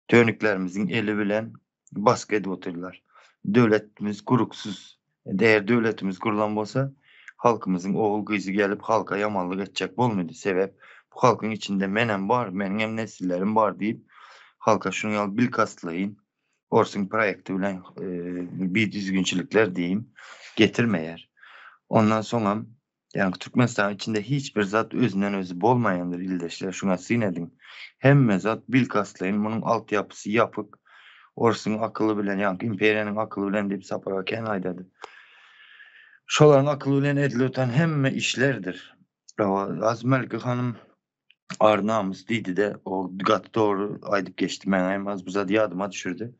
C: tönüklerimiziň eli bilen basgy edip otyrlar. Döwletimiz guruksyz. Eger döwletimiz gurlan bolsa, halkymyzyň ogul-gyzy gelip halka ýamanlyk etjek bolmady. Sebäp bu halkyň içinde menem bar, meniňem nesillerim bar diýip, halka şunuň ýaly bilkastlaýyn orsuň proýekti bilen bidüzgünçilikler diýim getirmeýär. Ondan soňam Ýagny Türkmenistanyň içinde hiç bir zat özünden özi bolmaýandyr ildeşler şuňa syn ediň. Hemme zat bilkastlaýyn munuň alt ýapysy ýapyk orsuň akyly bilen ýagny imperiýanyň akyly bilen diýip Sapar aga kän aýdady. Şolaryň akyly bilen edilip otan hemme işlerdir. Az Mälike hanym ar namys diýdide o gaty dogry aýdyp geçdi meňe hem az bir zat ýadyma düşürdi.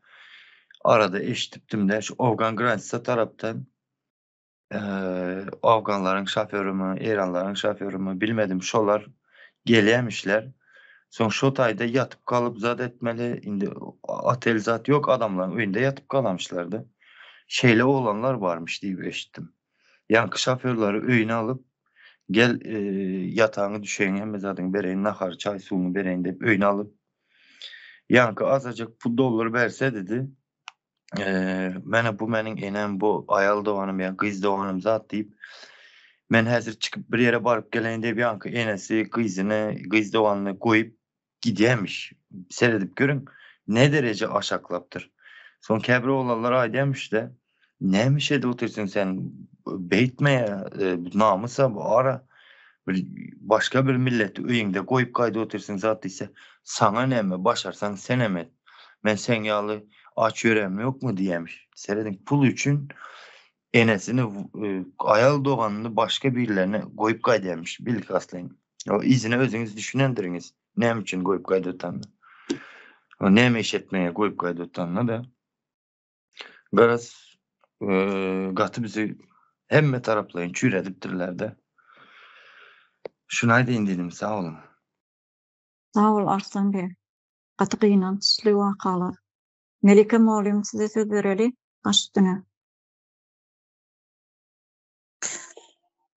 C: Arada eşidipdimde şu Owgan granitsa tarapdan Afganlaryň şoförymy, eýranlaryň şoförymy bilmedim, şolar gelýämişler. Soň şo taýda ýatyp galyp zat etmeli, indi otel zat ýok, adamlaryň öýünde ýatyp galamyşlar-da. Şeýle oglanlar barmyş diýip eşitdim. Ýaňky şoförleri öýüne alyp, gel ýatagyňy, düşegiňi, hemme zadyňy bereýin, nahar, çaý, suwuňy bereýin diýip öýüne alyp, ýaňky azajyk pul dollar berse dedi, Mene bu meniň enem, bu aýal doganym ýa gyz doganym zat diýip, men häzir çykyp bir ýere baryp geleýin diýip, ýaňky enesi gyzyny, gyz doganyny goýup gidýämiş. Seredip görüň, ne dereje aşaklapdyr. Soň käbir oglanlar aýdýamyş-da, näme iş edip otyrsyň sen, beýtme ýa, bu namys-a, bu ara. Bir başga bir milleti öýüňde goýup gaýdyp otyrsyň zat diýse, saňa näme, başarsaň senem et. Men seň ýaly aç ýörem ýokmy diýýämiş. Serediň, pul üçin enesini, aýal doganyny başga birilerine goýup gaýdýarmyş bilkastlaýyn. O yzyna özüňiz düşünendiriňiz, näme üçin goýup gaýdotanyny. O näme iş etmege goýup gaýdotanyny-da. Garaz, gaty bizi. Hemme taraplaýyn çüýredipdirler-de. Şuny aýdaýyn diýdim, sag boluň.
A: Sag bol Arslan beg. Gaty gynançly wakalar. Melike mugallym size söz bereli baş üstüne.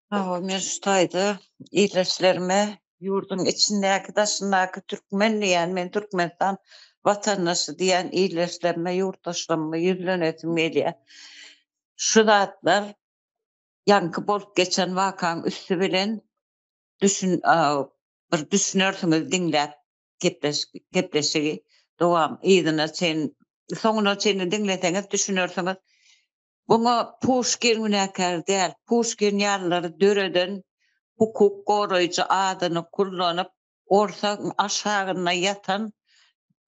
D: Hawa, men şu taýda ildeşlerime ýurduň içindäki, daşyndaky türkmen diýýän, men Türkmenistan watandaşy diýýän ildeşlerime, ýurtdaşlaryma ýüzlenesim gelýär. Şu zatlar ýaňky bolup geçen wakaň üsti bilen düşün bir düşünersiňiz diňläp gepleşigi dowam yzyna çen soňuna çenli diňleseňiz düşünersiňiz. Buňa Puşkin günäkär däl. Puşkin ýalylary döreden hukuk goraýjy adyny kullanyp, orsaň aşagynda ýatan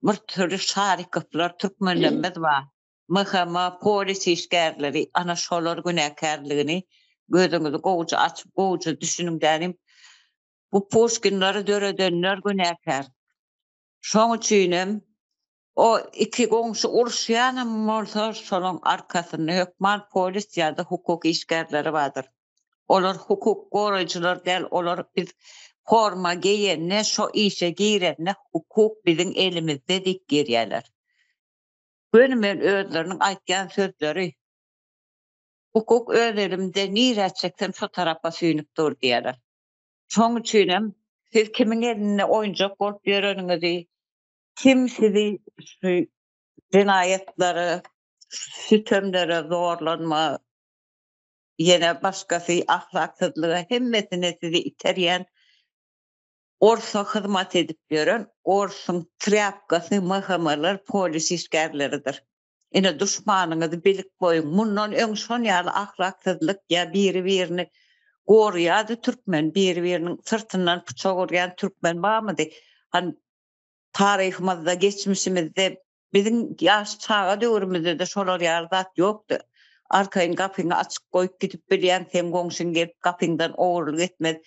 D: bir süri Şarikowlar türkmenlerimiz bar. MHM, polis işgärleri ana şolar günäkärligini gözüňizi gowja açyp gowja düşüniň dänim. Bu Puşkinleri döredenler günäkär. Şoň üçinem O iki goňşy uruşýanam bolsa, şolaň arkasynda hökman polis ýa-da hukuk işgärleri bardyr. Olar hukuk goraýjylar däl, olar biz forma geýende, şo işe girende hukuk biziň elimizde diýip girýärler. Gönümel özleriniň aýtýan sözleri. Hukuk öz elimde, nirä çeksem şo tarapa süýnüp dur diýýärler. Şoň üçinem siz kimiň elinde oýunjak bolup ýöreniňizi, Kim sizi şu jenaýatlara, sütemlere, zorlanma, ýene başgasy ahlaksyzlyga hemmesine sizi iterýän orsa hyzmat edip ýören orsuň trýapkasy MHM-ler polis işgärleridir. Ine duşmanyňyzy bilip goýuň. Mundan öň şon ýaly ahlaksyzlyk ýa biri-birini gorýady türkmen, biri-biriniň syrtyndan pyçak urýan türkmen barmydy? Hany Taryhymyzda, geçmişimizde, biziň ýaş çaga döwrümizde-de şolar ýaly zat ýokdy. Arkaýyn gapyňy açyk goýup gidip bilýäň, seň goňşyň gelip gapyňdan ogurlyk etmez.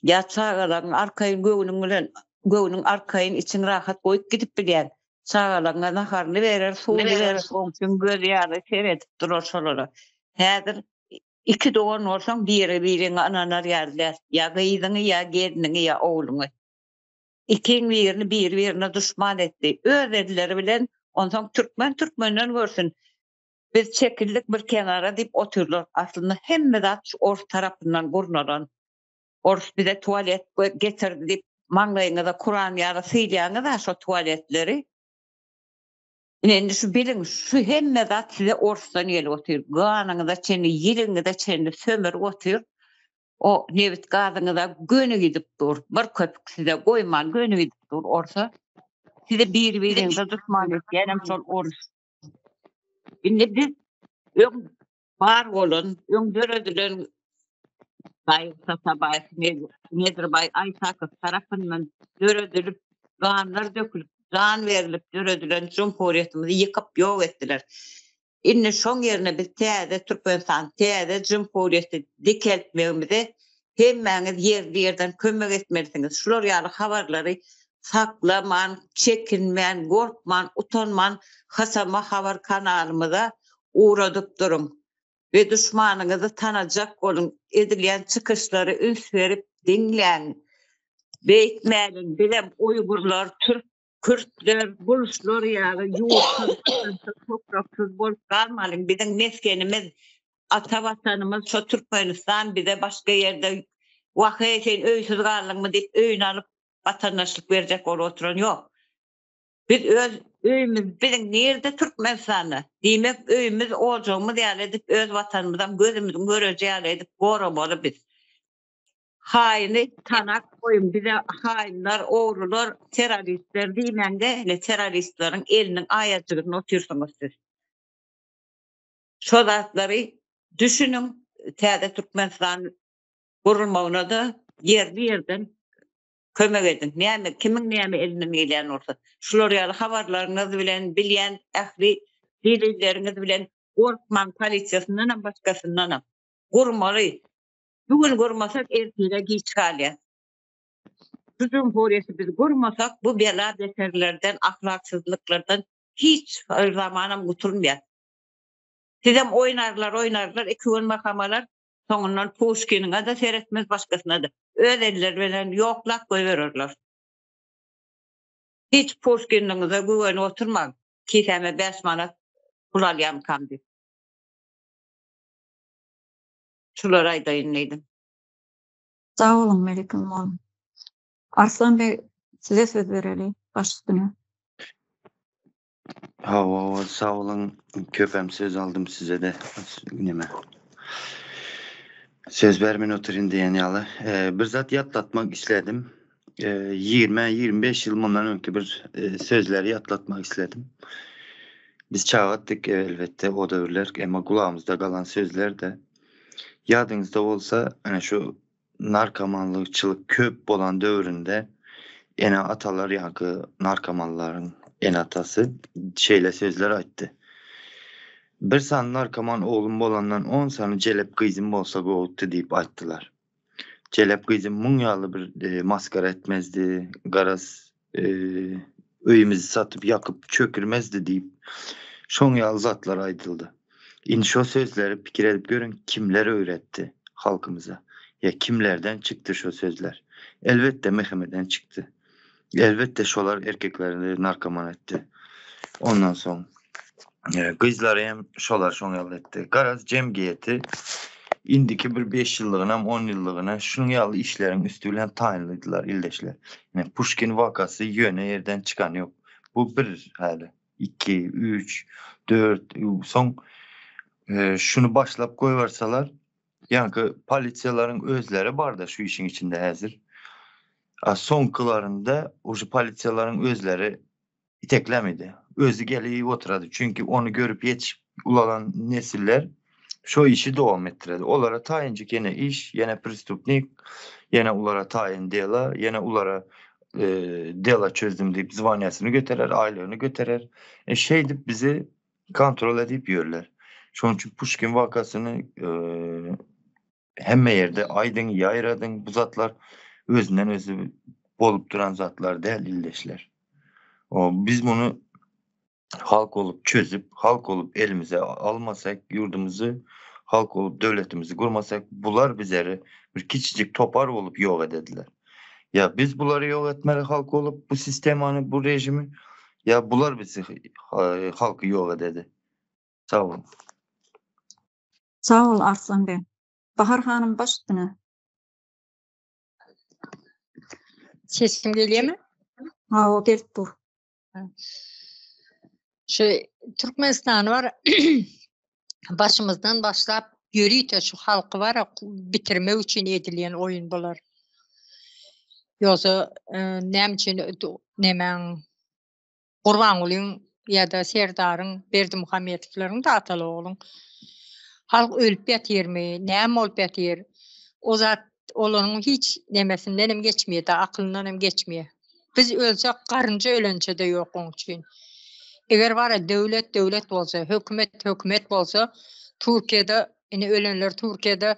D: Ýa çagalaryňy arkaýyn göwnüň bilen, göwnüň arkaýyn, içiň rahat goýup gidip bilýäň. Çagalaryňa naharyny berer, suwuny berer, goňşyň gözi ýaly seredip durar şolara. Häzir iki dogan bolsaň biri-biriňe ynanar ýaly däl. Ýa gyzyňy, ýa gelniňi, ýa ogluňy. Ikiň birini biri-birine duşman etdi. Öz elleri bilen, onsoň türkmen türkmenden görsün. Biz çekildik bir kenara diýip otyrlar. Aslynda hemme zat şu ors tarapyndan gurnalan. Ors bize tualet getirdi diýip maňlaýyňyza kuran ýaly sylýaňyz-a şo tualetleri. Ine indi şu biliň, şu hemme zat size orsdan gelip otyr. Ganyňyza çenli, ýiligiňize çenli sömürip otyr. O nebit gazyňyza göni gidip dur. Bir köpük size goýman göni gidip dur orsa. Sizi bir-biriňize duşman etýänem şol orus. Indi biz öň bar bolan, öň döredilen Baý Sasabaýew, Nedirbaý Aýtakow tarapyndan döredilip, ganlar dökülip, jan berlip döredilen jumhuriýetimizi ýykyp ýok etdiler. Indi şoň ýerine biz täze Türkmenistan, täze Jumhuriýeti dikeltmegimize hemmäňiz ýerli-ýerden kömek etmelisiňiz. Şular ýaly habarlary saklaman, çekinmän, gorkman, utanman HSM habar kanalymyza ugradyp duruň we duşmanyňyzy tanajak boluň, edilýän çykyşlary üns berip diňläň. Beýtmäliň, bizem uýgurlar, türk Kürtler, buluşlar ýaly ýurtsyz, watansyz, topraksyz bolup galmalyň. Biziň mesgenimiz, ata watanymyz şo Türkmenistan bize başga ýerde waheý sen öýsüz galdyňmy diýip öýüni alyp watandaşlyk berjek bolup oturan ýok. Biz öz öýümiz biziň nirde Türkmenistanda. Diýmek öýümiz ojagymyz ýaly edip öz watanymyzam gözümiziň göreji ýaly edip goramaly biz. Haýyny tanap goýuň bize haýynlar ogrular terroristler diýmäňde ine terroristleriň eliniň aýajygynda otyrsyňyz siz. Şo zatlary düşüniň täze Türkmenistan gurulmagynada ýerli ýerden kömek ediň. Näme kimiň näme elinden gelýän bolsa şular ýaly habarlaryňyz bilen bilýän ähli delilleriňiz bilen gorkmaň polisiýasyndanam başgasyndanam gurmaly Bu gün gurmasak ertire giç galýas. Şu jumhuriýeti biz gurmasak bu bela beterlerden ahlaksyzlyklardan hiç bir zamanam gutulmaýas. Sizem oýnarlar oýnarlar iki gün mahamalar. Soňundan Puşkiniňe-de seretmez, başgasyna-da. Öz elleri bilen ýoklap goýbererler. Hiç Puşkinliňize güwenip oturmaň, kisäme bäş manat pul alýamkam diýip. Şulary aýdaýyn diýdim.
A: Sag boluň Melike mugallym. Arslan beg size söz bereli baş üstüne.
C: Hawa hawa sag boluň köpem söz aldym sizede neme söz bermän otyryn diýen ýaly bir zat ýatlatmak isledim ýigrimi 25 ýyl mundan öňki bir sözleri ýatlatmak isledim biz çagatdyk elbetde o döwürler emma gulagymyzda galan sözler-de ýadyňyzda bolsa ana şu narkomanlykçylyk köp bolan döwründe ene-atalar ýaňky narkomanlaryň ene-atasy şeýle sözler aýtdy. Bir sany narkoman oglum bolandan on sany jelep gyzym bolsa gowudy diýip aýtdylar. Jelep gyzym muň ýaly bir maskara etmezdi, garaz öýümizi satyp ýakyp çökürmezdi diýip şoň ýaly zatlar aýdyldy. Indi şo sözleri pikir edip görüň kimler öwretdi halkymyza ýa kimlerden çykdy şo sözler. Elbetde MHM-den çykdy. Elbetde şolar erkekleri narkoman etdi. Ondan soň gyzlary hem şolar şoň ýaly etdi. Garaz jemgyýeti indiki bir beş ýyllygynam on ýyllygyna şunuň ýaly işleriň üsti bilen taýynladylar ildeşler. Ine Puşkin wakasy ýöne ýerden çykany ýok. Bu bir häli. Iki, üç, dört, soň şuny başlap goýberseler, ýaňky polisiýalaryň özleri barda şu işiň içinde häzir. A soňkylarynda uje polisiýalaryň özleri iteklemedi. Özi gelip oturady. Çünki ony görüp ýetişip ulalan nesiller şo işi dowam etdiredi. Olara taýynjyk ýene iş, ýene prestupnik, ýene ulara taýyn dela, ýene ulara dela çözdüm diýip zwaniýasyny göterer, aýlygyny göterer. E şeýdip bizi kontrol edip ýörler. Şonuň üçin Puşkin wakasyny hemme ýerde aýdyň, ýaýradyň bu zatlar özünden özi bolup duran zatlar däl ildeşler. O biz muny halk bolup çözüp, halk bolup elimize almasak ýurdumyzy, halk bolup döwletimizi gurmasak, bular bizleri bir kiçijik topar bolup ýok edediler. Ýa biz bulary ýok etmeli halk bolup bu sistemany, bu režimi, ýa bular bizi halky ýok ededi. Sag boluň.
A: Sag bol Arslan beg. Bahar hanym baş üstüne.
B: Sesim gelýärmi?
A: Hawa gelip dur.
B: Şu Türkmenistan bar başymyzdan başlap ýörite şu halky bar bitirmek üçin edilýän oýun bular. Ýogsa e, näme üçin nemäň Gurbangulyň ýa-da Serdaryň, Berdimuhamedowlaryň da ataly ogluň halk ölüp ýatyrmy, näme bolup ýatyr? O zat olaryň hiç nemesinden hem geçmeýär-de, akylyndan hem geçmeýär. Biz ölsek garynja ölençe-de ýok oň üçin. Eger bara döwlet döwlet bolsa, hökümet hökümet bolsa, Türkiýede ine ölenler Türkiýede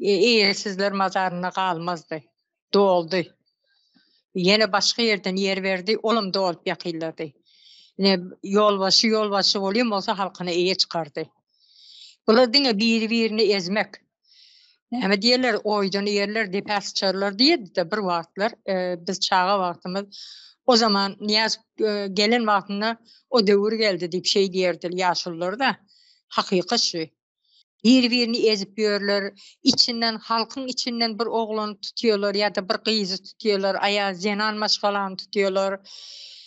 B: e, eýesizler mazarynda galmazdy. Doldy. Ýene başga ýerden ýer berdi, olam dolup ýakynlady. Ine ýolbaşçy ýolbaşçy bolýan bolsa halkyna eýe çykardy. Bular diňe biri-birini ezmek. Näme diýerler, oýdan ýerler depä syçarlar diýerdi-de bir wagtlar, e, biz çaga wagtymyz o zaman Nyýaz e, gelen wagtynda o döwür geldi diýip şeý diýerdi ýaşulular-da. Hakykat şu. Bir-birini ezip ýörler. Içinden, halkyň içinden bir oglany tutýarlar ýa-da bir gyzy tutýarlar, aýal, zenan maşgalany tutýarlar.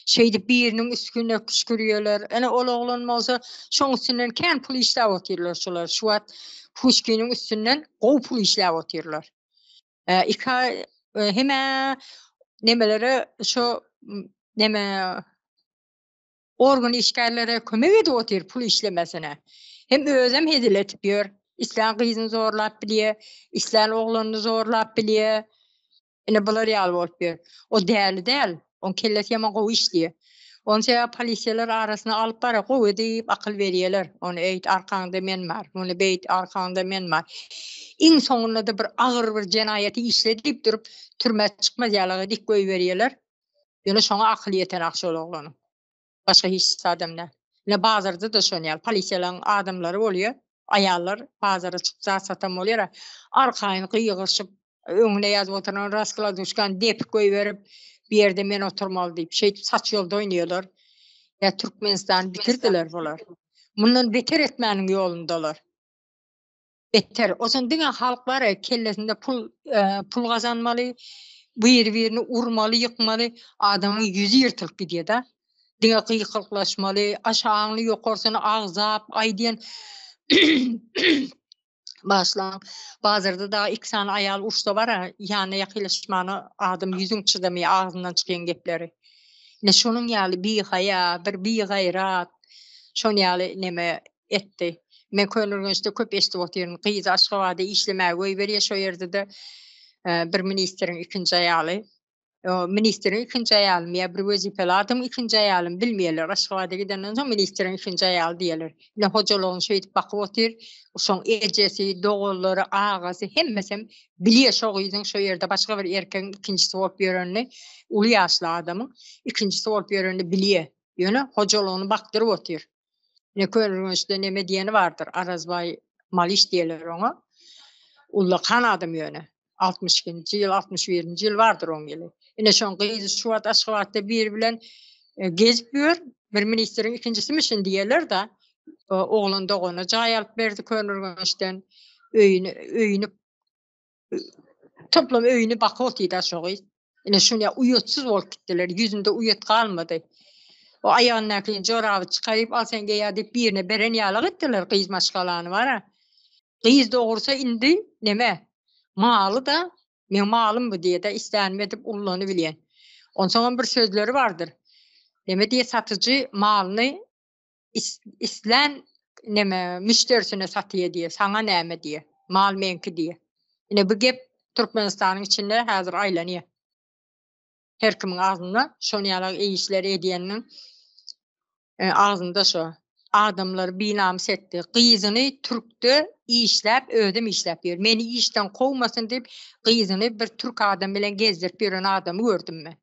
B: Şeýdip biriniň üstüne küşkürýärler. Ene ol oglan bolsa şoň üstünden kän pul işläp otyrlar şular. Şu wagt Puşkiniň üstünden gowy pul işläp otyrlar. E, iki aý e, heme nemelere şo neme organ işgärlere kömek edip otyr pul işlemesine. Hem özem hezil edip ýör. Islän gyzyny zorlap bilýär, islän oglanyny zorlap bilýär. Ine bular ýaly bolup ýör. O däli däl. Oň kellesi ýaman gowy işleýär. Ony sebäp polisiýalar arasyna alyp bara gowy diýip akyl berýärler. Ony eýt arkaňda men bar, muny beýt arkaňda men bar. Iň soňunda-da bir agyr bir jenaýaty işle diýip durup türmä çykmaz ýalyga dik goýberýärler. Ýöne şoňa akyly ýetenak şol oglanyň. Başga hiç zadam däl. Ine bazarda-da şon ýaly polisiýalaryň adamlary bolýar. Aýallar bazara çykyp zat satan bolýar-a. Arkaýyn gygyryşyp, öňüne ýazyp oturan raskladuşkany depip goýberip, bu ýerde men oturmaly diýip, şeýdip saç ýolda oýnaýarlar. Ýa Türkmenistany bitirdiler bular. Mundan beter etmäniň ýolundalar. Beter. Osan diňe halk bar ya, kellesinde pul e, pul gazanmaly, bir-birini urmaly, ýykmaly, adamyň ýüzi ýyrtylyp gidýär-de. Diňe gykylyklaşmaly, aşagyny ýokarsyny agzap, aý diýen Başlaň. Bazarda da iki sany aýal ursa bar-a, ýanyna ýakynlaşmana adam ýüzüň çydamaýar agzyndan çykýan gepleri. Ine şonuň ýaly bihaýa, bir bigaýrat, şon ýaly neme etdi. Men Köneürgençde köp eşidip otyryn. Gyzy Aşgabada işlemäge goýberýär, şo ýerde-de bir ministriň ikinji aýaly. Ministriň ikinji aýalymy ýa bir wezipeli adamyň ikinji aýalymy bilmeýärler. Aşgabada gidenden soň ministriň ikinji aýaly diýerler. Ine hojalygyny şeýdip bakyp otyr. Şoň ejesi, doganlary, agasy hemmesem bilýär şo gyzyň şo ýerde başga bir erkegiň ikinjisi bolup ýörenini, uly ýaşly adamyň ikinjisi bolup ýörenini bilýär. Ýöne hojalygyny bakdyryp otyr. Ne Köneürgençde neme diýeni bardyr, Arazbaý Malyş diýerler oňa. Ullakan adam ýöne. 62-nji ýyl, 61-nji ýyl bardyr oň ýyly. Ine şoň gyzy şu wagt Aşgabatda biri bilen e, gezip ýör. Bir ministriň ikinjisimişin diýerler-de. Oglan dogana jaý alyp berdi Köneürgençden. Öýüni, öýüni toplam öýüni bakyp otyda şo gyz. Ine şuny uýatsyz bolup gitdiler. Ýüzünde uýat galmady. O aýagyndaky joraby çykaryp al sen geýä diýip birine beren ýaly etdiler gyz maşgalany bara. Gyz dogursa indi neme? Maly-da meň malym bu diýe-de islänimi edip ullany bilýän. Onsoňam bir sözleri bardyr. Neme diýe satyjy malyny islän neme müşderisine satýa diýe, saňa näme diýe, mal meňki diýe. Ine bu gep Türkmenistanyň içinde häzir aýlanýar. Her kimiň agzynda şon ýaly işler edýäniniň e, agzynda şo. Adamlary binamys etdi. Gyzyny türkde işläp, özem işläp ýör. Meni işden kowmasyn diýip, gyzyny bir türk adam bilen gezdirip ýören adamy gördüm men.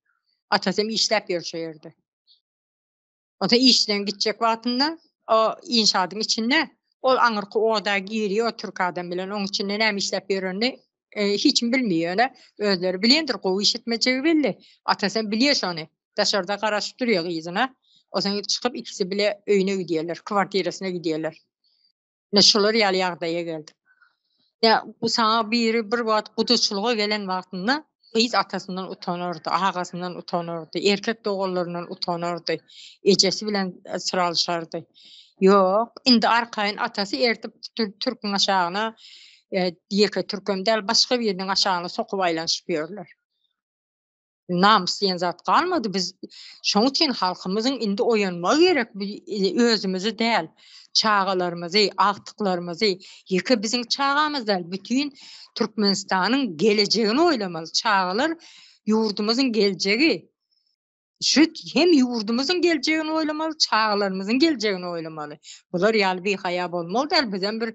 B: Atasam işläp ýör şo ýerde. Onsoň işden gitjek wagtynda o inşaadyň içinde ol aňyrky oda girýär o türk adam bilen. Oň içinde näme işläp ýörenini e, hiç kim bilmeýär ýöne özleri bilendir gowy iş etmejegi belli. Atasam bilýär şony. Daşarda garaşyp durýar gyzyna. Onsoň çykyp ikisi bile öýüne gidýärler, kwartirasyna gidýärler. Ine şular ýaly ýagdaýa geldik. Ýa bu saňa biri bir wagt gudaçylyga gelen wagtynda gyz atasyndan utanardy, agasyndan utanardy, erkek doganlaryndan utanardy, ejesi bilen e, syr alyşardy. Ýok, indi arkaýyn atasy ertip türküň aşagyna, e, ýeke türkem däl, başga biriniň aşagyna sokup aýlanyşyp ýörler. Namys diýen zat galmady. Biz şoň üçin halkymyzyň indi oýanmagy gerek. E, özümizi däl, çagalarymyzy, agtyklarymyzy, ýeke biziň çagamyz däl, bütin Türkmenistanyň gelejegini oýlamaly. Çagalar ýurdumyzyň geljegi. Şu hem ýurdumyzyň geljegini oýlamaly, çagalarymyzyň geljegini oýlamaly. Bular ýaly bihaýa bolmaly däl. Bizem bir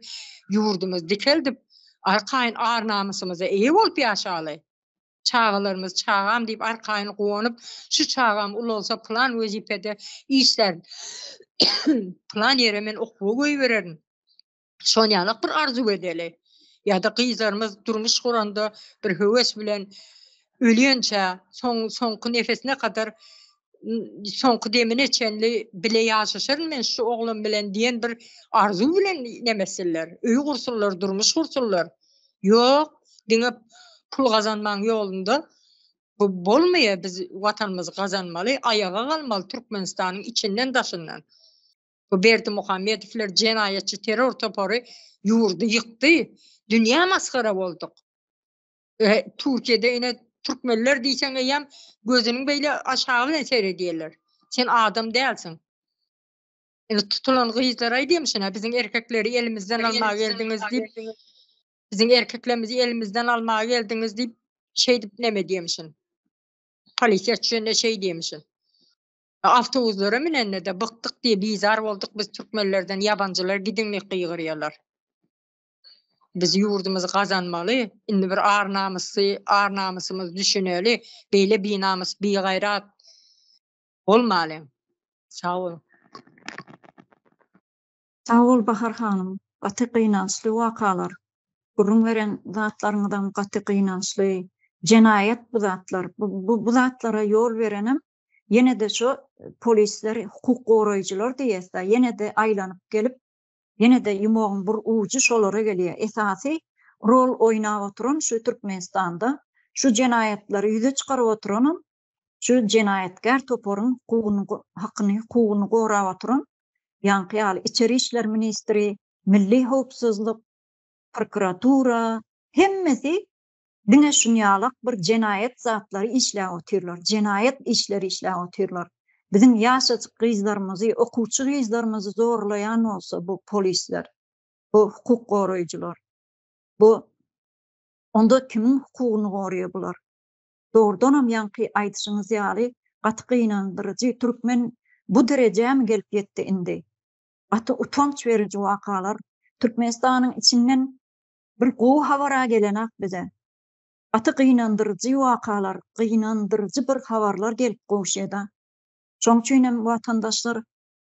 B: ýurdumyzy dikeldip, arkaýyn ar-namysymyza eýe bolup ýaşaly. Çagalarymyz çagam diýip arkaýyn guwanyp, şu çagam ulalsa pylan wezipede işlär, pylan ýere men okuwa goýbererin. Şon ýalak bir arzuw edeli. Ýa-da gyzlarymyz durmuş guranda bir höwes bilen ölýänçä, soň soňky nefesine kadar soňky demine çenli bile ýaşaşaryn men şu oglan bilen diýen bir arzuw bilen neme etsinler, öý gursunlar, durmuş gursunlar. Ýok, diňe pul gazanmaň ýolunda bu bolmaýar, biz watanymyzy gazanmaly, aýaga galmaly Türkmenistanyň içinden daşyndan. Bu Berdimuhamedowlar jenaýatçy terror topary ýurdy ýykdy, dünýä masgara bolduk. E, Türkiýede ine türkmenler diýseň eýýäm gözüniň beýle aşagy bilen seredýärler. Sen adam dälsiň. Ine tutulan gyzlar aýdýamyşyn, biziň erkekleri elimizden almaga geldiňiz diýip, biziň erkeklerimizi elimizden almaga geldiňiz diýip, şeýdip neme diýmişin. Polisiýa düşende şeý diýmişin. Awtobuslara minende-de bykdyk diýip bizar bolduk biz türkmenlerden ýabanjylar gidiň diýip gygyrýarlar. Biz ýurdumyzy gazanmaly, indi bir ar-namysy, ar-namysymyzy düşüneli, beýle binamys, bigaýrat bolmalyň. Sag boluň.
A: Sag bol Bahar hanym. Gaty gynançly wakalar. Gürrüň beren zatlaryňyzam gaty gynançly. Jenaýat bu zatlar. Bu bu zatlara ýol berenem ýene-de şo polisler, hukuk goraýjylar diýýäs-dä, ýene-de aýlanyp gelip, ýene-de ýumagyň bir ujy şolara gelýär. Esasy rol oýnap oturan şu Türkmenistanda şu jenaýatlary ýüze çykaryp oturanam şu jenaýatkär toparyň hukugyny hakyny hukugyny gorap oturan ýaňky ýaly içeri işler ministri, milli howpsuzlyk, prokuratura hemmesi diňe şunýalak bir jenaýat zatlary işläp otyrlar, jenaýat işleri işläp otyrlar. Biziň ýaşajyk gyzlarymyzy, okuwçy gyzlarymyzy zorlaýan bolsa bu polisler, bu hukuk goraýjylar, bu onda kimiň hukugyny goraýar bular? Dogrudanam ýaňky aýdyşyňyz ýaly gaty gynandyryjy türkmen bu derejämi gelip ýetdi indi. Gaty utanç beriji wakalar. Türkmenistanyň içinden bir gowy habara gelenak bize. Gaty gynandyryjy wakalar, gynandyryjy bir habarlar gelip gowşýada. Şoň üçinem watandaşlar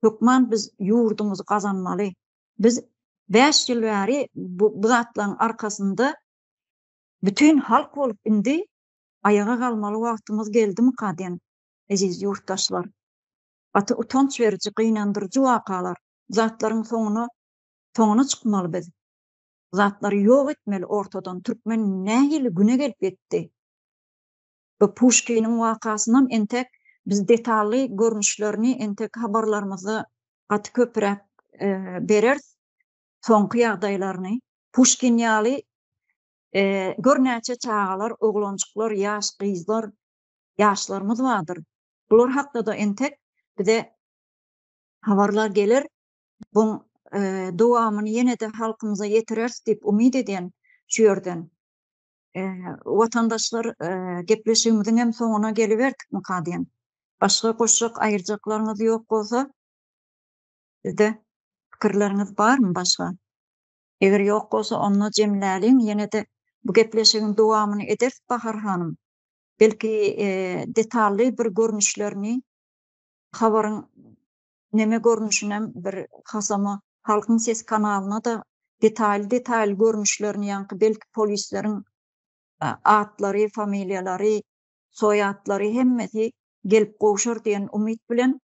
A: hökman biz ýurdumyzy gazanmaly. Biz bäş ýyl bäri bu zatlaryň arkasynda Bütin halk bolup indi aýaga galmaly wagtymyz geldimika diýen eziz ýurtdaşlar. Gaty utanç beriji gynandyryjy wakalar. Bu zatlaryň soňuna soňuna çykmaly biz. Bu zatlary ýok etmeli ortadan türkmen nähili güne gelip ýetdi. Bu Puşkiniň wakasynam entek biz detally görnüşlerini entek habarlarymyzda gaty köpüräk bereris soňky ýagdaýlaryny. Puşkin ýaly gör näçe çagalar, oglanjyklar, ýaş gyzlar, ýaşlarymyz bardyr. Bular hakda-da entek bize habarlar geler. Buň dowamyny ýene-de halkymyza ýetireris diýip umyt edýän şu ýerden. Watandaşlar gepleşigimiziň hem soňuna geliberdikmika diýen. Başga goşjak aýyrjaklaryňyz ýok bolsa, sizde pikirleriňiz barmy başga? Eger ýok bolsa onda jemläliň ýene-de bu gepleşigiň dowamyny ederis Bahar hanym. Belki detally bir görnüşlerini habaryň neme görnüşinem bir hasama Halkyň sesi kanalyna-da detaýly detaýly görnüşlerini ýaňky belki polisleriň atlary, familiýalary, soýatlary hemmesi gelip gowşar diýen umyt bilen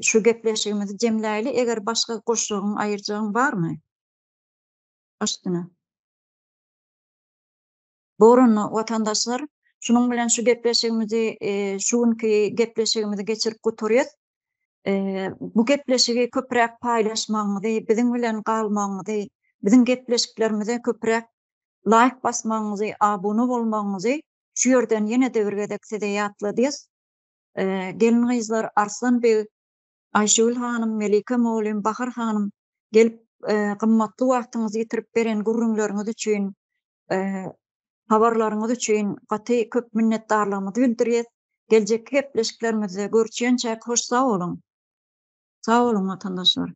A: Şu gepleşigimizi jemläýli, eger başga goşjagyň, aýyrjagyň barmy? Baş üstüne. Bor onda, watandaşlar, şunuň bilen şu gepleşigimizi, şu günki gepleşigimizi geçirip gutarýas. Bu gepleşigi köpräk paýlaşmagyňyzy, biziň bilen galmagyňyzy, biziň gepleşiklerimize köpräk laýk basmagyňyzy, abuna bolmagyňyzy şu ýerden ýene-de bir gezek size ýatladýas. Gelin-gyzlar Arslan beg, Aýşegül hanym, Melike mugallym, Bahar hanym gelip gymmatly wagtyňyzy ýitirip beren gürrüňleriňiz üçin, habarlaryňyz üçin gaty köp minnetdarlygymyzy bildirýäs. Geljekki gepleşiklerimizde görüşýänçäk hoş sag boluň. Sag boluň watandaşlar.